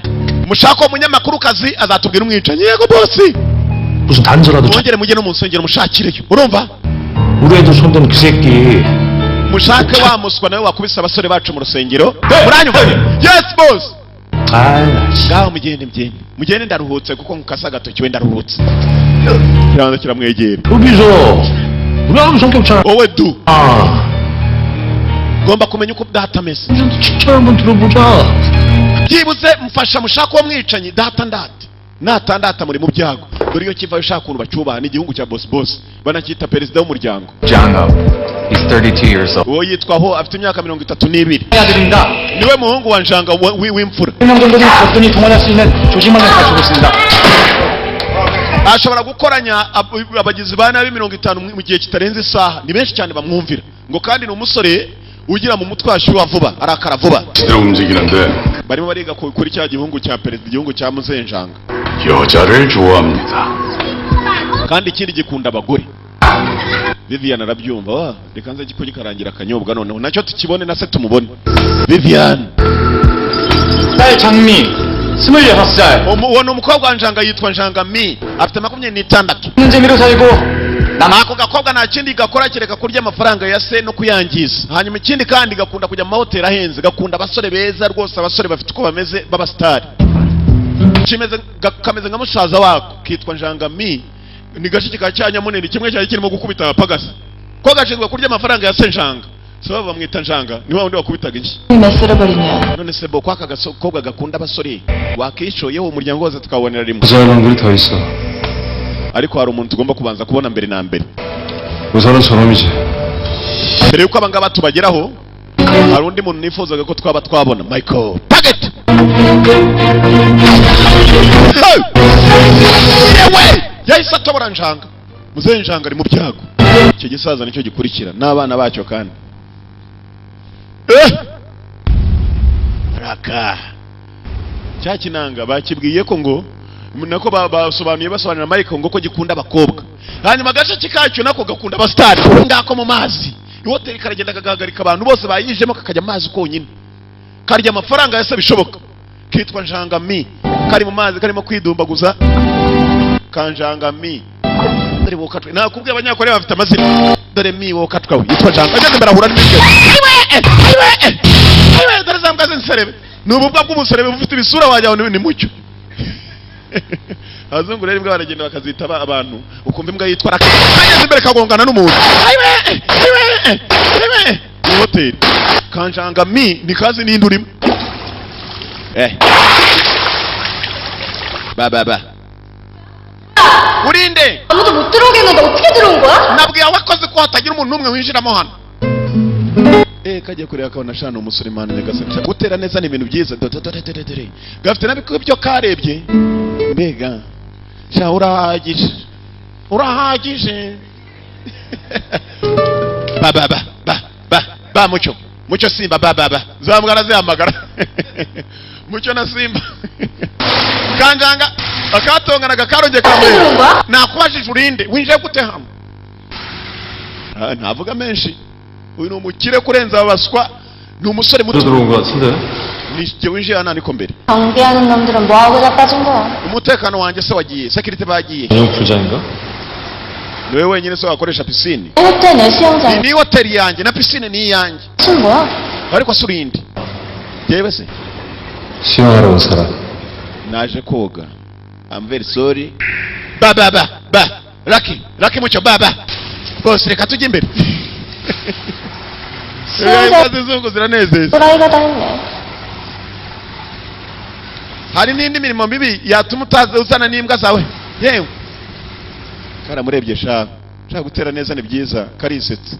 mushaka uwo munyamakurukazi azatubwira umwicanyi. Yego bosi.
무슨 단서라도 찾...
Mwongere mujye no mu nsengero mushakireyo, urumva?
우리 애들 손댄 그 새끼.
Mushake wa muswa nawe wakubise abasore bacu mu rusengero, muranyumva? Yes boss.
아이, 나 씨.
Ngaho mugende, mugende, mugende, ndaruhutse kuko nkukase agatoki we, ndaruhutse. Kiranza kiramwegera.
여기서 우리 아버지 성격 잘.
Wowe du
아,
ugomba kumenya uko data ameze.
좀 칭찬 한번 들어보자.
Byibuze mfasha mushaka uwo mwicanyi. Data ndate natandata muri mu byago. Dore iyo kivayo ushaka ukuntu bacyubaha, ni igihugu cya boss, boss banacyita perezida w'umuryango.
Django. He's 32 years old.
Uwo yitwaho afite imyaka 32.
아들입니다.
Niwe muhungu wa Njanga w'imfura.
명 정도는 거뜬히 동원할 수 있는 조직만을 갖추고 있습니다.
Ashobora gukoranya abagizi ba nabi 50 mu gihe kitarenze isaha. Ni benshi cyane bamwumvira ngo, kandi ni umusore ugira mu mutwe hashyuha vuba, arakara vuba.
시대로 움직이는데
Barimo bariga kuri cya gihugu cya perezida, igihugu cya Muzenjanga.
여자를 좋아합니다.
Kandi ikindi gikunda abagore. Vivian arabyumva wa, reka nze ko gikarangira akanyobwa, noneho nacyo tukibone na se tumubone Vivian.
딸 장미, 26살.
Uwo ni umukobwa wa Njanga, yitwa Njanga Mi, afite 26.
있는 재미로 살고 남
Ako gakobwa nta kindi gakora kereka kurya amafaranga ya se no kuyangiza. Hanyuma ikindi kandi gakunda kujya mu mahoteli ahenze, gakunda abasore beza rwose, abasore bafite uko bameze b'abasitari. Kimeze kameze nka musaza wako, kitwa Njanga Mi, ni gashiki ka cyanyamunini kimwe cyari kirimo gukubita abapagasi, ko gashinzwe kurya amafaranga ya se Njanga. Se babo bamwita Njanga, ni wa wundi wakubitaga inshyi.
몇 쓸어버리면
None se bo, kwaka gakobwa gakunda abasore, wakishoyeho umuryango wose tukawubonera rimwe?
모자란 놈들이 더 있어.
Ariko hari umuntu tugomba kubanza kubona mbere na mbere.
우선은 저놈이지.
Mbere yuko abangaba tubageraho, hari undi muntu nifuzaga ko twaba twabona, Michael Target. Hey! Yewe, yahise atobora Njanga. Muzehe Njanga ari mu byago. Icyo gisaza nicyo gikurikira n'abana bacyo kandi raka cya kinanga bakibwiye ko ngo nako basobanuye, basobanurira Michael ngo ko gikunda abakobwa, hanyuma agace kacyo nako gakunda abasitari. Ngako mu mazi, ihoteli karagenda kagahagarika abantu bose bayijemo, kakajya amazi konyine, karya amafaranga yose bishoboka. Kitwa Njangami, kari mu mazi karimo kwidumbaguza. Kanjangami, dore wokatwe, nakubwiye Abanyakoreya bafite amazina. Dore mi wokatwa we yitwa Njanga, ageze imbere ahura n'ibyo. Ayiwe, ayiwe, ayiwe, dore za mbwa z'inserebe. Ni ububwa bw'umuserebe bufite ibisura wagira ngo ni mucyo. Abazungu rero imbwa baragenda bakazita abantu, ukumva imbwa yitwa Raka. Kageze imbere kagongana n'umuntu. Ayiwe, ayiwe, ayiwe, ni hoteli Kanjanga mi nikazi n'indi urimo ba ba ba urinde.
아무도 못 들어오게 했는데 어떻게 들어온 거야?
Nabwiye abakozi ko hatagira umuntu n'umwe winjiramo hano. Kagiye kureba akabona shana umusore. Mani nyagasani, gutera neza ni ibintu byiza. Dore, dore, dore, dore gafite nabiko ibyo karebye. Mbega sha, urahagije, urahagije. Ba ba ba ba ba ba, Mucyo, Mucyo, Simba, ba ba ba, zambwa arazihamagara, Mucyo na Simba. Kanjanga akatonganaga karongeye kamureba. Nakubajije urinde, winjiye gute hano? Ah, ntavuga menshi. Uyu ni umukire kurenza abaswa, ni umusore muto.
들어온 것 같은데?
Ni jye winjiye hano ariko mbere.
경비하는 놈들은 뭐하고 자빠진 거야?
Umutekano wanjye se wagiye? Sécurité bagiye.
전용 풀장인가?
Niwe wenyine se wakoresha piscine?
호텔 내
Iyi
수영장
ni hoteli yanjye na piscine ni iyanjye.
친 뭐야?
Ariko se urinde yewe se?
수영하러 온 사람.
Naje koga. I'm very sorry. Ba ba ba ba, Lucky, Lucky, Mucyo, ba ba bose, reka tujye imbere.
수영장
Imbwa z'inzungu ziranezeza.
또라이가 다 했네.
Hari n'indi mirimo mibi yatuma utaza uzana n'imbwa zawe. Yewe, karamurebye sha sha, gutera neza ni byiza. Karisetse,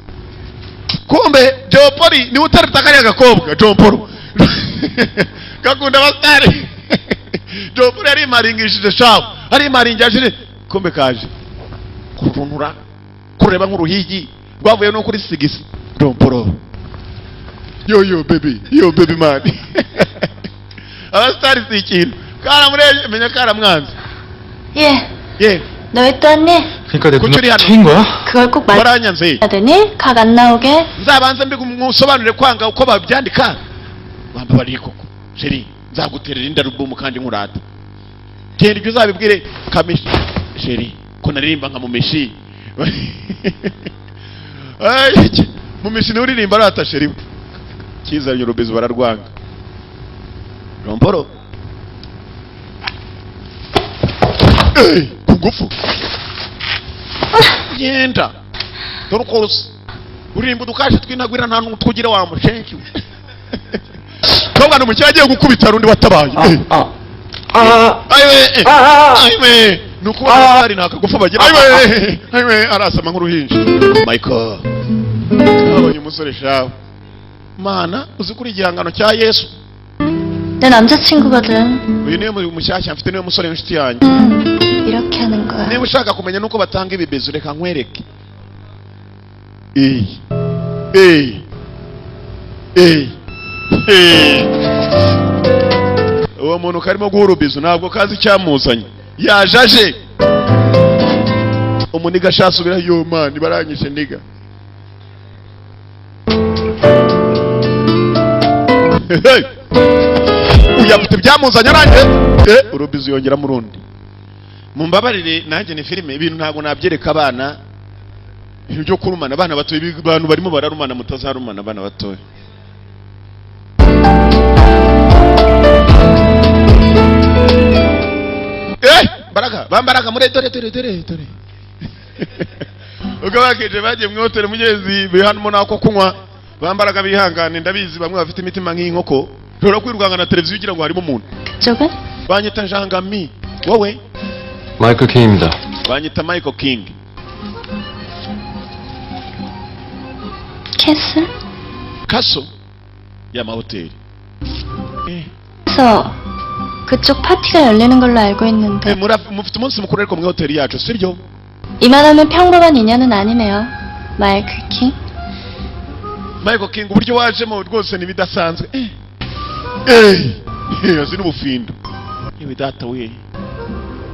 kumbe Jopoli niwe utarita kariya gakobwa. Jopolo gakunda abasitari. Jopoli yarimaringishije shawe, arimaringishije, kumbe kaje kurunura kureba nk'uruhigi rwavuye no kuri sigisi. Jopolo, yo yo baby, yo baby man, abasitari si ikintu. Karamurebye menya karamwanze.
얘,
Ye.
너 왜 또 왔니?
그러니까 내
구출이
눈앞
하는-
채인 거야?
그걸 꼭 말해야
Waranyanze.
되니? 각 안 나오게?
Nzabanze mbigusobanurire kwanga uko babyandika. Wambabariye koko chérie, nzaguterera indi alubumu kandi nkurata. Genda ibyo uzabibwire Kamishi. Chérie, ko naririmba nka Mumishi. Ay, Mumishi niwe uririmba arata chérie we. Kizanye urubizo bararwanga. Romporo. Ey, ku ngufu genda, dore uko usa, uririmba udukashe twinagwira, nta n'utwugira wa mushenki we. Kobwa ni umukire, agiye gukubita undi watabaye.
아, 아,
Ayiwe,
아,
ayiwe, ni ukubona abasitari nta kagufa bagira. Ayiwe, ayiwe, arasama nk'uruhinja. Michael abonye umusore shawe. Mana, uzi kuri igihangano cya Yesu.
내 남자친구거든.
Uyu niwe mushyashya mfite, niwe musore w'inshuti yanjye.
응, 이렇게 하는 거야.
Niba ushaka kumenya nuko batanga ibibezo, reka nkwereke. Eyi, eyi, eyi, eyi! Uwo muntu karimo guha urubizo ntabwo kazi icyamuzanye, yaje aje umuniga ashasubira. Yo man, baranyishe nigga. Hey! Uyu afite ibyamuzanye, arangije urubizo yongeramo urundi. Mumbabarire, nanjye ni filime, ibintu ntabwo nabyereka abana, ibintu byo kurumana abana batoya. Abantu barimo bararumana, mutazarumana abana batoya. Mbaraga bambaraga muri, dore dore dore dore. Ubwo bakije bagiye mu hoteli, mugezi bihanamo nako kunywa. Bambaraga bihangane, ndabizi bamwe bafite imitima nk'inkoko, ushobora kwirwanga na televiziyo ugira ngo harimo umuntu.
그쪽은?
Banyita Jangami, wowe?
마이클 킹입니다.
Banyita Michael King.
캐슬?
Kaso y'amahoteli.
그래서 그쪽 파티가 열리는 걸로 알고 있는데
Mufite umunsi mukuru ariko muri hoteli yacu, sibyo?
이만하면 평범한 인연은 아니네요. 마이클 킹.
Michael King, uburyo wajemo rwose ntibidasanzwe. Azi n'ubufindo. Yewe data we,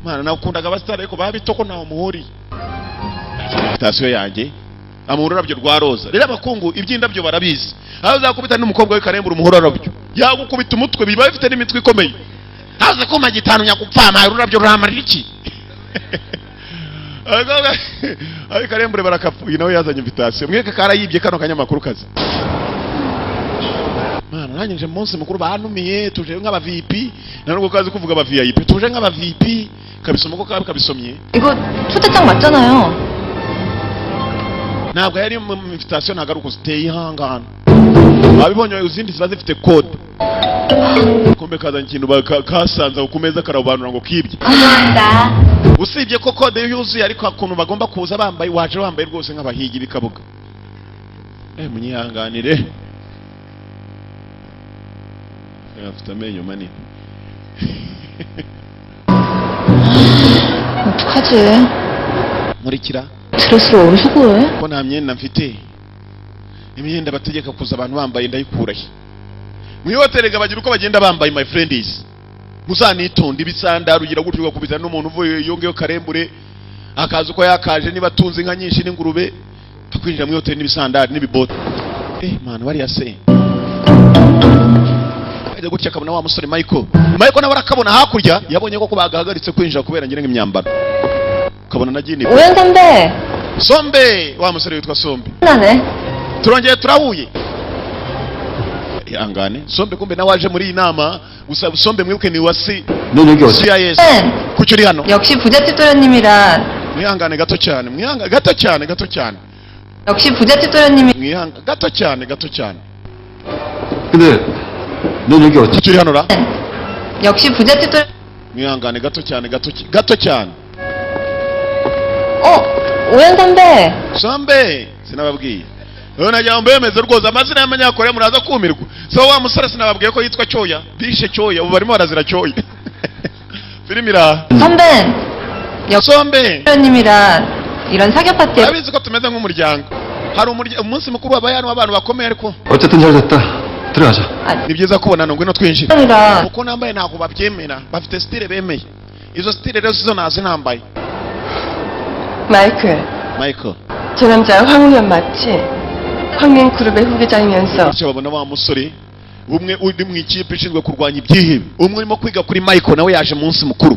mana, nakundaga abasitari ariko babitoko ntaho muhuriye. Sitasiyo yanjye amuha ururabyo rwa roza. Rero abakungu iby'indabyo barabizi, aho uzakubita n'umukobwa w'ikarembura umuha ururabyo yagukubita umutwe, biba bifite n'imitwe ikomeye. Haze kuma gitanu nyakupfama, ururabyo ruramarira iki? Ab'ikarembure barakapfuye. Nawe yazanye invitation, mweke karayibye kano kanyamakuru kazi. Mana, nanjye nje mu munsi mukuru, bantumiye, tuje nk'aba VIP. Nta nubwo kazi kuvuga aba VIP, tuje nk'aba VIP. Kabisoma ko kabi kabisomye.
이거 초대장 맞잖아요.
Ntabwo yari mu invitation, ntabwo ari uko ziteye, ihangana babibonye, izindi ziba zifite code. Kumbe kazanye ikintu kasanze aho ku meza, kararobanura ngo kibye.
감사합니다.
Usibye ko code yuzuye, ariko ukuntu bagomba kuza bambaye, waje bambaye rwose nk'abahigi b'ikabuga. Munyihanganire. Afite amenyo manini.
어떡하지?
Nkurikira.
드레스를 어디서 구해?
Ko nta myenda mfite, imyenda bategeka kuza abantu bambaye ndayikurahe? Mu ihoteli bagira uko bagenda bambaye. My friends, muzanitonde. Ibisandari ugira gutyo ugakubita n'umuntu uvuye iyo ngiyo karembure, akaza uko yakaje, niba atunze inka nyinshi n'ingurube, tukwinjira mu ihoteli n'ibisandari n'ibibote. Man, bariya se ajya gutya akabona wa musore Michael. Michael nawe arakabona hakurya, yabonye ko bagahagaritse kwinjira kubera ngira ngo imyambaro, ukabona na Gini.
오연 선배!
Sombe, wa musore witwa Sombe.
나네.
Turongeye turahuye, ihangane Sombe. Kumbe nawe waje muri iyi nama gusa. Sombe mwibuke ni wa C
넌 여기 어째?
CIS. Kuki uri hano?
역시 부잣집 도련님이란
Mwihangane gato cyane, mwihangane gato cyane, gato cyane.
역시 부잣집 도련님이
Mwihangane gato cyane, gato cyane.
근데 넌 여기 어째?
Kuki uri hano ra?
역시 부잣집 도련
Mwihangane gato cyane, gato gato cyane.
어! 오연 선배!
Sombe, sinababwiye rero, nagira ngo mbemeze rwose amazina y'amanyakoreya, muraza kumirwa. So wa musore sinababwiye ko yitwa Cyoya? Bishe Cyoya, ubu barimo barazira Cyoya. Filime iraha.
선배! 역시
Sombe,
도련님이란 이런 사교 파티에
urabizi ko tumeze nk'umuryango. Hari umunsi mukuru wabaye hano w'abantu bakomeye, ariko
어쨌든 잘 됐다. 들어가자.
Ni byiza kubonana, ngwino twinjire.
이란
Uko nambaye ntabwo babyemera, bafite style bemeye, izo style rero sizo nazi nambaye.
마이클,
Michael.
저 남자 황우현 맞지? 황민그룹의 후계자이면서
Gutyo babona wa musore umwe uri mu ikipe ishinzwe kurwanya ibyihebe, umwe urimo kwiga kuri Michael, nawe yaje munsi mukuru.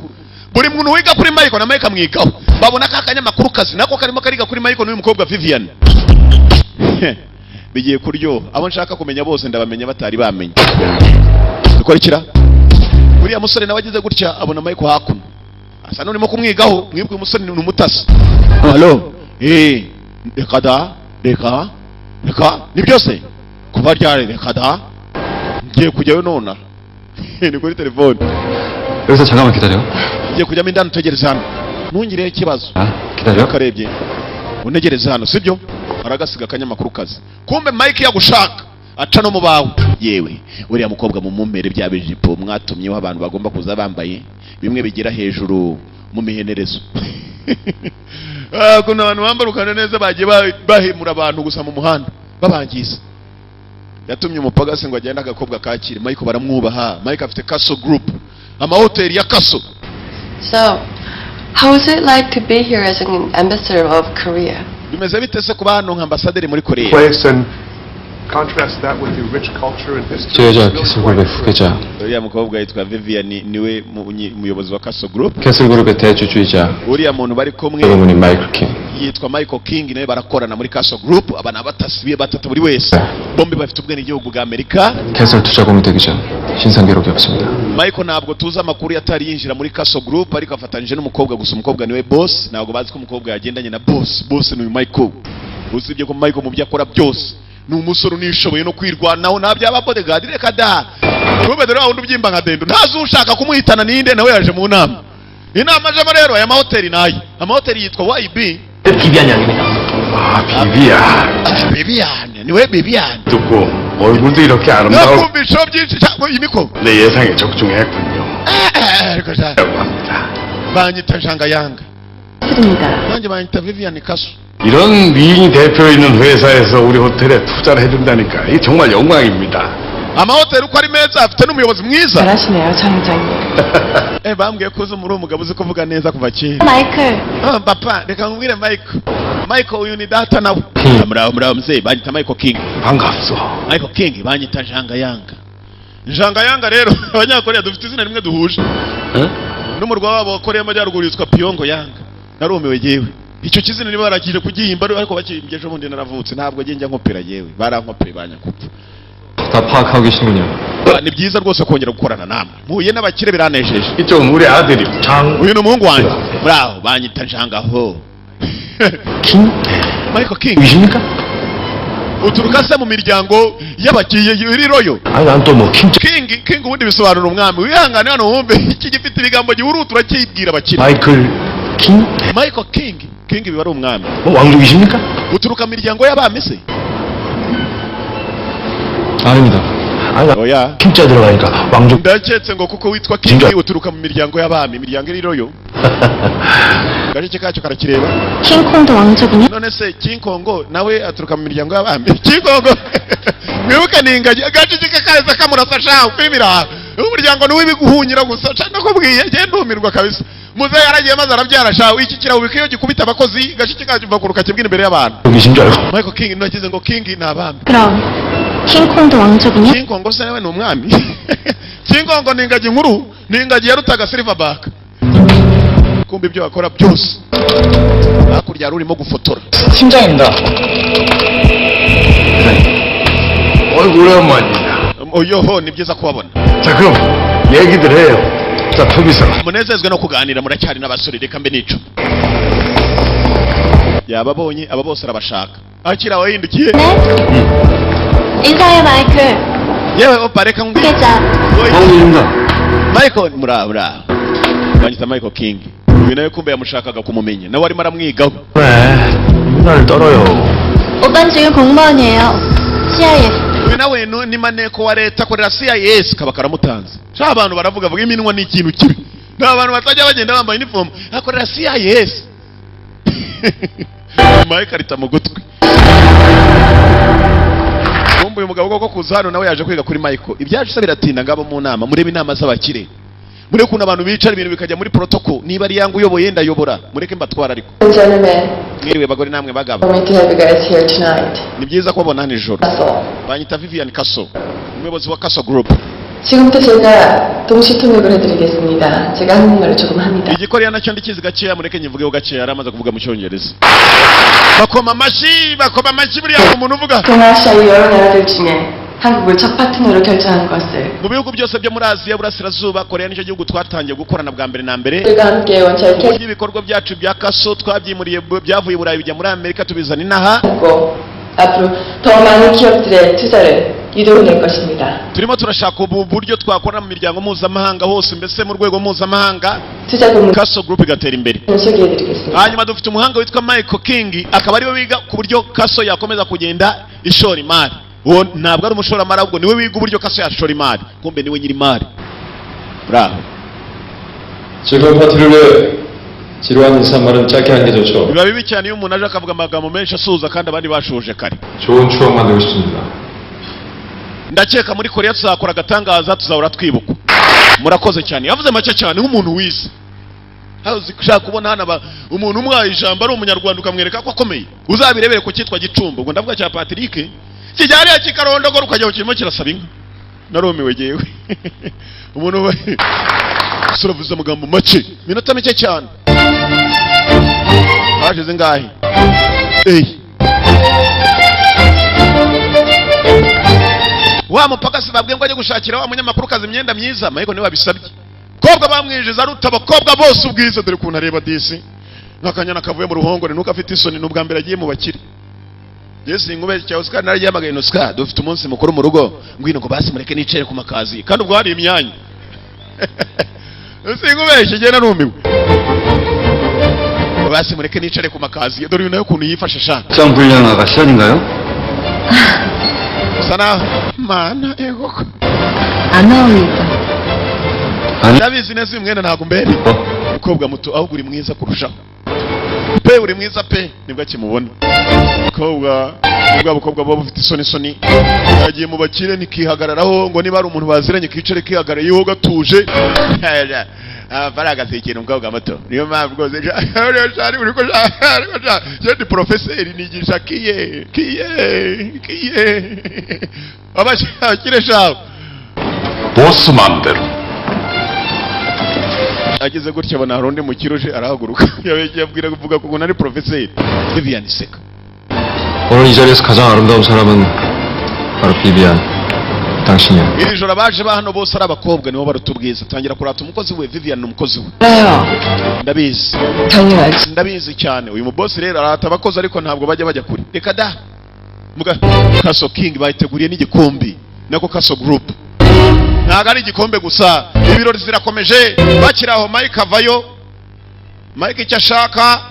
Buri muntu wiga kuri Michael na Michael amwigaho. Babona ka kanyamakuru kazi nako karimo kariga kuri Michael n'uyu mukobwa Vivian. Bigiye kuryoha, abo nshaka kumenya bose ndabamenya batari bamenya. Dukurikira uriya musore nawe ageze gutya abona Michael hakuno, asa n'urimo kumwigaho. Mwibwe uyu musore ni umutasi. Halo, reka da, reka reka, ni byose kuva ryari? Reka da. Ngiye kujyayo nonaha, ni kuri telefone.
여기서 잠깐만 기다려.
Ngiye kujyamo indani, utegereze hano, ntungireho ikibazo.
아, 기다려.
Karebye, unegereze hano, sibyo? Aragasiga akanyamakuru kazi. Kumbe Mike yagushaka aca no mu bawe. Yewe, uriya mukobwa mumumpere bya bijipo mwatumyeho abantu bagomba kuza bambaye bimwe bigera hejuru mu mihenerezo. Ukuntu abantu bambarukana neza bagiye bahemura abantu gusa mu muhanda babangiza. Yatumye umupagasi ngo agende agakobwa kakire. Mike baramwubaha. Mike afite Castle Group, amahoteli ya Castle.
So, how is it like to be here as an ambassador of Korea?
Bimeze bite se kuba hano nka ambasaderi muri Korea?
Place and contrast that with your rich culture and history.
저 여자 캐슬그룹의 후계자.
Uriya mukobwa yitwa Vivian, niwe umuyobozi wa Castle Group.
캐슬그룹의 대주주이자
Uriya muntu bari kumwe
대부분인 마이클 킹.
yitwa Michael King, nawe barakorana muri Castle Group. Aba ni abatasi batatu, buri wese bombi bafite ubwenegihugu bwa Amerika.
캐슬 투자금이 되기 전 신상 기록이 없습니다.
Michael ntabwo tuzi amakuru yatari yinjira muri Castle Group, ariko afatanyije n'umukobwa gusa. Umukobwa niwe boss. Ntabwo bazi ko umukobwa yagendanye na boss. Boss ni uyu Michael. Usibye ko Michael mu byo akora byose ni umusore unishoboye no kwirwanaho, nta byaba bodyguard, reka da. Kumbe dore wa wundi ubyimba nka dendo, ntazi ushaka kumuhitana ninde, nawe yaje mu nama. Inama ajemo rero, aya mahoteli nayo, amahoteli yitwa YB.
비비안이 아닙니다.
아, 비비안.
Bibiane, niwe Bibiane.
듣고 얼굴도 이렇게 아름다울
Nakumvishaho byinshi cyangwa iyi niko
내 예상에 적중했군요.
Ariko sha,
라고 합니다.
banyita Janga Yanga.
입니다.
Nanjye banyita Vivian Kaso.
이런 미인 대표 있는 회사에서 우리 호텔에 투자를 해준다니까 이 정말 영광입니다.
Amahoteli uko ari meza afite n'umuyobozi mwiza.
잘하시네요, 장 회장님.
Bambwiye ko uzi muri umugabo uzi kuvuga neza kuva kera.
마이클.
Ah, papa, reka nkubwire Michael. Michael, uyu ni data nawe. Muraho, muraho mzee, banyita Michael King.
반갑소.
Michael King, banyita Janga Yanga. Janga Yanga rero, abanyakoreya dufite izina rimwe duhuje n'umurwa wabo wa Korea y'Amajyaruguru witwa Pyongo Yanga. Narumiwe yewe, icyo kizina niba barakije kugihimba, ariko bakihimbye ejo bundi naravutse. Ntabwo njya nkopera yewe, barankopeye banyakupfa.
다 파악하고 계시는군요.
Ah, ni byiza rwose kongera gukorana namwe, muhuye n'abakire, biranejeje.
이쪽은 우리 아들입니다.
장
Uyu ni umuhungu wanjye. Muraho, banyita Jangaho.
킹?
Michael King.
이십니까?
Uturuka se mu miryango y'abakiye iri royo?
아니 난 또 뭐 킹
King, King ubundi bisobanura umwami. Wihangane hano wumve iki gifite ibigambo gihuruta, urakibwira abakire.
마이클 킹?
Michael King, King biba ari umwami.
뭐 왕족이십니까?
Uturuka mu miryango y'abami se?
아닙니다.
아니 나
Oya.
킹자 들어가니까 왕족
Ndaketse ngo kuko witwa King
Jinja.
uturuka mu miryango y'abami, imiryango iri royo. Gasheke kacyo karakireba.
킹콩도 왕족이냐?
None se King Kong nawe aturuka mu miryango y'abami? King Kong mwibuke ni ingagi. Agacece kaza kamurasa sha kwimira umuryango niwe ibiguhunyira gusa sha. Nakubwiye ngiye ndumirwa kabisa. Muze yaragiye maze arabyara sha. Iki kirahubika iyo gikubita abakozi, gasheke kacyo uva kuruka kibwira imbere y'abantu.
왕족이신 줄 알고
Michael King nagize ngo King ni abami.
그럼 킹콩도 왕족이냐?
King Kong se nawe ni umwami? King Kong ni ingagi nkuru, ni ingagi yarutaga silverback. Kumva ibyo bakora byose hakurya hari urimo gufotora.
팀장입니다.
어이구, 오랜만이다.
Oyoho, ni byiza kubabona.
자, 그럼 얘기들 해요. 자, 토비서.
Munezezwe no kuganira, muracyari n'abasore, reka mbe nico. Yababonye aba bose arabashaka, akira abahindukiye.
네? 인사해, 마이클.
Yewe opa, reka nkubwire.
후계자.
Oye,
왕족입니다.
Michael, muraho, muraho, banyita Michael King. Uyu nawe kumbe yamushakaga kumumenya, nawe arimo aramwigaho.
그래 눈알을 떨어요.
오빤 지금 공무원이에요. CIS.
Uyu nawe ni maneko wa leta, akorera CIS. Kaba karamutanze sha. Abantu baravuga vuga, iminwa ni ikintu kibi. Ni abantu batajya bagenda bambaye uniform, akorera CIS. Mike arita mu gutwi. Kumbe uyu mugabo koko kuza hano nawe yaje kwiga kuri Michael. Ibyacu se biratinda. Ngabo mu nama, murebe inama z'abakire, murebe ukuntu abantu bicara, ibintu bikajya muri protocol. Niba ari yangu uyoboye, ndayobora, mureke mbatwara ariko.
Gentlemen,
Mwiriwe bagore namwe bagabo.
for me to have you guys here tonight.
Ni byiza kubabona hano ijoro.
That's all.
Banyita Vivian Kaso, umuyobozi wa Kaso Group.
지금부터 제가 동시 통역을 해드리겠습니다. 제가 한국말을 조금 합니다.
Igikoreya nacyo ndikizi gakeya, mureke nyivugeho gakeya. Yari amaze kuvuga mu Cyongereza, bakoma amashyi, bakoma amashyi. Buriya hari umuntu uvuga.
동아시아의 여러 나라들 중에 한국을 첫 파트너로 결정한 것을
Mu bihugu byose byo muri Aziya Burasirazuba, Koreya nicyo gihugu twatangiye gukorana bwa mbere na mbere.
들과 함께 원철
Uburyo ibikorwa byacu bya Kaso twabyimuriye, byavuye i Burayi bijya muri Amerika, tubizana inaha.
캐스고 앞으로 더 많은 기업들의 투자를 유도해낼 것입니다.
Turimo turashaka ubu buryo twakora mu miryango mpuzamahanga hose, mbese mu rwego mpuzamahanga,
투자 고문
Castle Group igatera imbere.
소개해드리겠습니다.
Hanyuma dufite umuhanga witwa Michael King, akaba ariwe wiga ku buryo Castle yakomeza kugenda ishora imari. Uwo ntabwo ari umushoramari, ahubwo niwe wiga uburyo Castle yashora imari. Kumbe niwe nyiri imari. Bravo.
즐거운 파티를 위해 지루한 인사말은 짧게 하는 게 좋죠.
Biba bibi cyane iyo umuntu aje akavuga amagambo menshi asuhuza kandi abandi bashoje kare.
좋은 추억 만들고 싶습니다.
Ndakeka muri Korea tuzakora agatangaza, tuzahora twibukwa. Murakoze cyane. Yavuze make cyane nk'umuntu wize. Aho uzi ushaka kubona hano umuntu umwaye ijambo ari umunyarwanda, ukamwereka ko akomeye, uzabirebere ku cyitwa Gicumbi. Ubwo ndavuga cya Patrick kijya hariya kikarondogora, ukajya kirimo kirasaba inka. Narumiwe jyewe. Umuntu suravuze amagambo make, minota mike cyane. Hashize ingahe? Eyi, wa mupaka babwiye ngo ajye gushakira wa munyamakuru kazi imyenda myiza. Michael niwe wabisabye. Kobwa bamwinjiza aruta abakobwa bose ubwiza. Dore ukuntu areba disi nk'akanyana kavuye mu ruhongore. Nuko afite isoni, ni ubwa mbere agiye mu bakire. Yesu, ingube cya Oscar nararyamagaye. Oscar, dufite umunsi mukuru mu rugo, ngwino. Ngo basi mureke nicare ku makazi, kandi ubwo hari imyanya. Sinkubeshye, ngenda numiwe. Basi mureke nicare ku makazi. Dore uyu nawe ukuntu yifashe sha.
짱 불량 아가씨 아닌가요?
Usa naho mana egoko.
안 어울리죠?
아니
Ndabizi neza, uyu mwenda ntabwo mbere.
어?
Umukobwa muto, ahubwo uri mwiza kurushaho pe, uri mwiza pe. Nibwo akimubona umukobwa, ni bwa bukobwa buba bufite isoni soni. Yagiye mu bakire ntikihagararaho, ngo niba ari umuntu baziranye kicare kihagarariyeho gatuje. Amafaranga si ikintu, umukobwa muto. Niyo mpamvu rwose uriko je ndi porofeseri, nigisha kiye kiye kiye abakire shaho.
보스 마음대로.
Ageze gutya abona hari undi mukire uje, arahaguruka. Yabwira kuvuga ko ari porofeseri Vivian Seka.
오늘 이 자리에서 가장 아름다운 사람은 바로 비비안 당신이야.
Iri joro abaje ba hano bose ari abakobwa, nibo baruta ubwiza. Tangira kurata umukozi we. Vivian ni umukozi we.
알아요.
Ndabizi.
당연하지.
Ndabizi cyane. Uyu mubosi rero arata abakozi, ariko ntabwo bajya kure, reka da. Muga Kaso King bayiteguriye n'igikombe, nako Kaso Group. Ntabwo ari igikombe gusa, ibirori zirakomeje. Bakiri aho, Mike avayo. Mike icyo ashaka,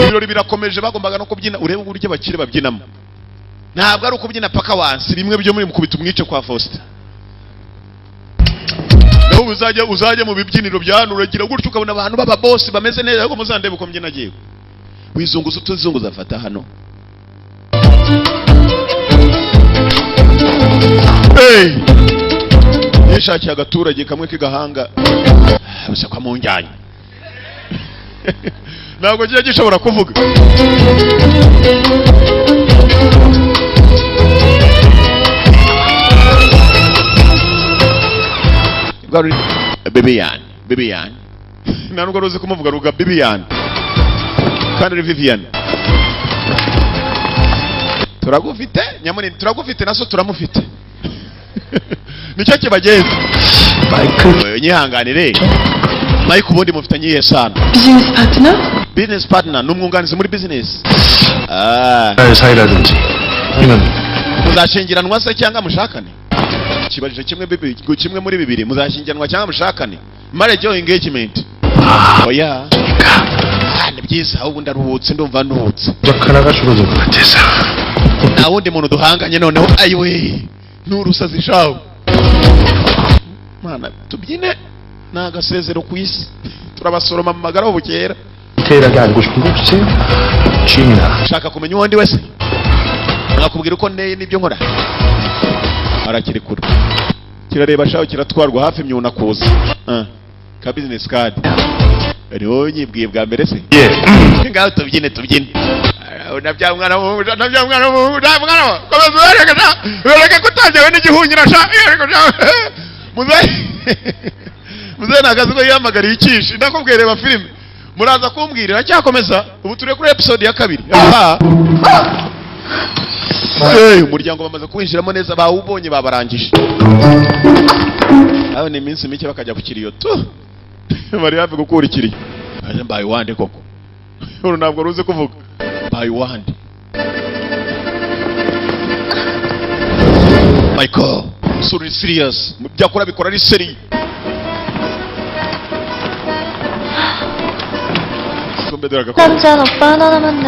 ibirori birakomeje, bagombaga no kubyina. Urebe uburyo abakire babyinamo, ntabwo ari ukubyina paka wansi bimwe byo muri mukubita umwice kwa Faustin. Naho uzajya mu bibyiniro bya hano, uragira gutyo ukabona abantu b'ababosi bameze neza, ariko muzandebe uko mbyina agiye wizunguza utuzunguza afata hano. Hey! Yishakiye agaturage kamwe k'igahanga gusa kwa munjyanye, ntabwo kiba gishobora kuvuga. Bibian Bibian, nta nubwo ruzi kumuvuga, ruga Bibian kandi ari Vivian. Turagufite nyamunini, turagufite, naso turamufite, nicyo kibagenza.
마이클
Nyihanganire Mike, ubundi mufitanye iyihe sano?
비즈니스 파트너?
Business partner, ni umwunganizi muri business. Ah.
사이라든지 아니면
Muzashyingiranwa se cyangwa mushakane? Kibajije kimwe bibi, kimwe muri bibiri: muzashyingiranwa cyangwa mushakane, marriage or engagement. Oya. Ah, ni byiza, ahubwo ndaruhutse, ndumva nduhutse.
적 하나가 줄어든 것 같아서.
Nta wundi muntu duhanganye noneho. Ayiwe, n'urusazi shawe. Mana, tubyine, ni agasezero ku isi, turabasoroma mu magara bukera.
디테일하게 알고 싶은 거 없으세요? 취미나
Ushaka kumenya uwo ndi wese, nakubwira uko nteye n'ibyo nkora. Arakirekura, kirareba shaho, kiratwarwa hafi imyuna kuza. Ah, ka business card ni wowe unyibwiye bwa mbere se?
예.
Ngaho tubyine, tubyine. Ah, nabya mwana w'umuhungu, nabya mwana w'umuhungu, nabya mwana wa komeza ubereke sha, ubereke ko utangewe n'igihunyira sha, yereke sha. Muzehe, muzehe nta kazi ko yihamagariye ikishi. Ndakubwiye, reba filime, muraza kumbwira. Iracyakomeza, ubu turi kuri episode ya kabiri. Aha. Hey, umuryango bamaze kuwinjiramo neza, bawubonye, babarangije. Aho ni iminsi mike bakajya ku kiriyo tu, bari hafi gukura ikiriyo. Aje mbaye uwande koko? Uru ntabwo ruzi kuvuga. Mbaye uwande? Michael suri serious, mu byo akora bikora ari seri. Kumbe dore agakobwa.
남자는 오빠 하나 남았네.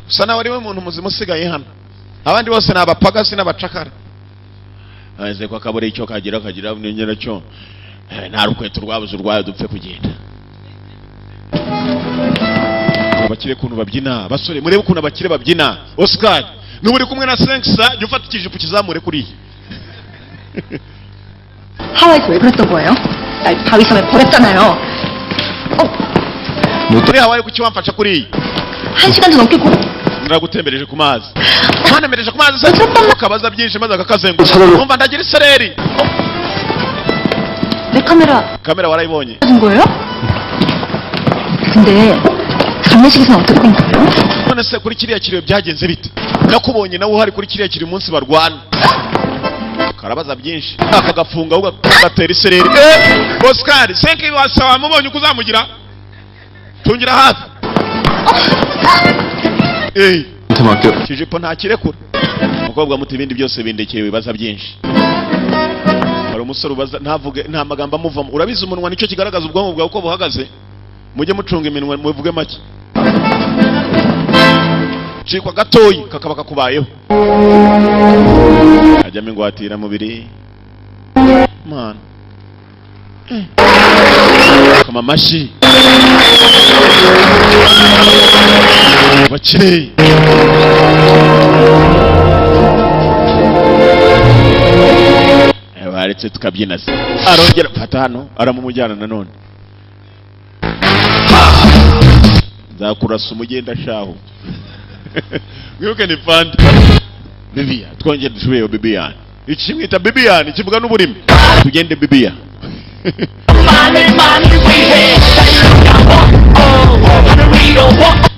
Usa nawe ariwe muntu muzima usigaye hano, abandi bose ni abapagasi n'abacakara. Aze ko akabura icyo kagira kagira n'inyera cyo. Nta rukweto rwabuze urwayo, dupfe kugenda. Abakire ukuntu babyina, basore, murebe ukuntu abakire babyina. Oscar, nuba uri kumwe na Senksa, jya ufata ikijipo kizamure kuriya.
하와이에서 왜 그랬던 거예요? 날 바위섬에 버렸잖아요.
Muri Hawaii kuki wamfasha kuriya?
한 시간도 넘게 고
Naragutembereje ku mazi, ntanembereje ku mazi se ukabaza byinshi maze akakazenguruka, umva ndagira isereri.
내 카메라
Kamera warayibonye?
준 거예요? 근데 장례식에서는 어떻게 된 거예요?
None se kuri kiriya kiriyo byagenze bite? Nakubonye nawe uhari kuri kiriya kiriyo umunsi barwana. Karabaza byinshi akagafunga, ugatera isereri. Oscar senke wasa wamubonye uko uzamugira, tungira hafi.
한테 맡겨.
Ikijipo ntakirekura. Umukobwa muto, ibindi byose bindekeye, wibaza byinshi. Hari umusore ubaza ntavuge, nta magambo amuvamo. Urabizi, umunwa nicyo kigaragaza ubwonko bwawe uko buhagaze. Mujye mucunga iminwa, muvuge make. Cikwa gatoyi kakaba kakubayeho, ajyamo ingwatira mubiri mana. Kama amashyi bakire. Baretse tukabyina se, arongera fata hano, aramumujyana nanone. Nzakurasa umugenda shahu. Mwibuke ni fandi Bibiya, twongere dusubireyo. Bibiya iki mwita Bibiya kivuga n'uburimi. Tugende Bibiya.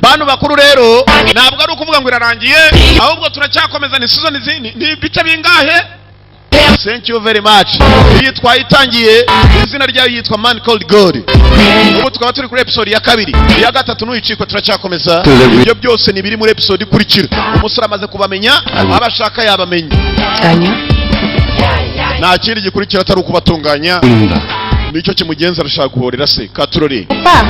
Bantu bakuru rero, ntabwo ari ukuvuga ngo irarangiye, ahubwo turacyakomeza. Ni season izindi, ni ibice bingahe? Thank you very much. Iyi twayitangiye, izina ryayo yitwa Man Called God. Ubu tukaba turi kuri episode ya kabiri, iya gatatu ntuyicikwe, turacyakomeza. Ibyo byose ni biri muri episode ikurikira. Umusore amaze kubamenya, abashaka yabamenya.
아니요.
Nta kindi gikurikira atari ukubatunganya.
입니다.
Nicyo kimugenza, arashaka guhorera se katurori.
오빠,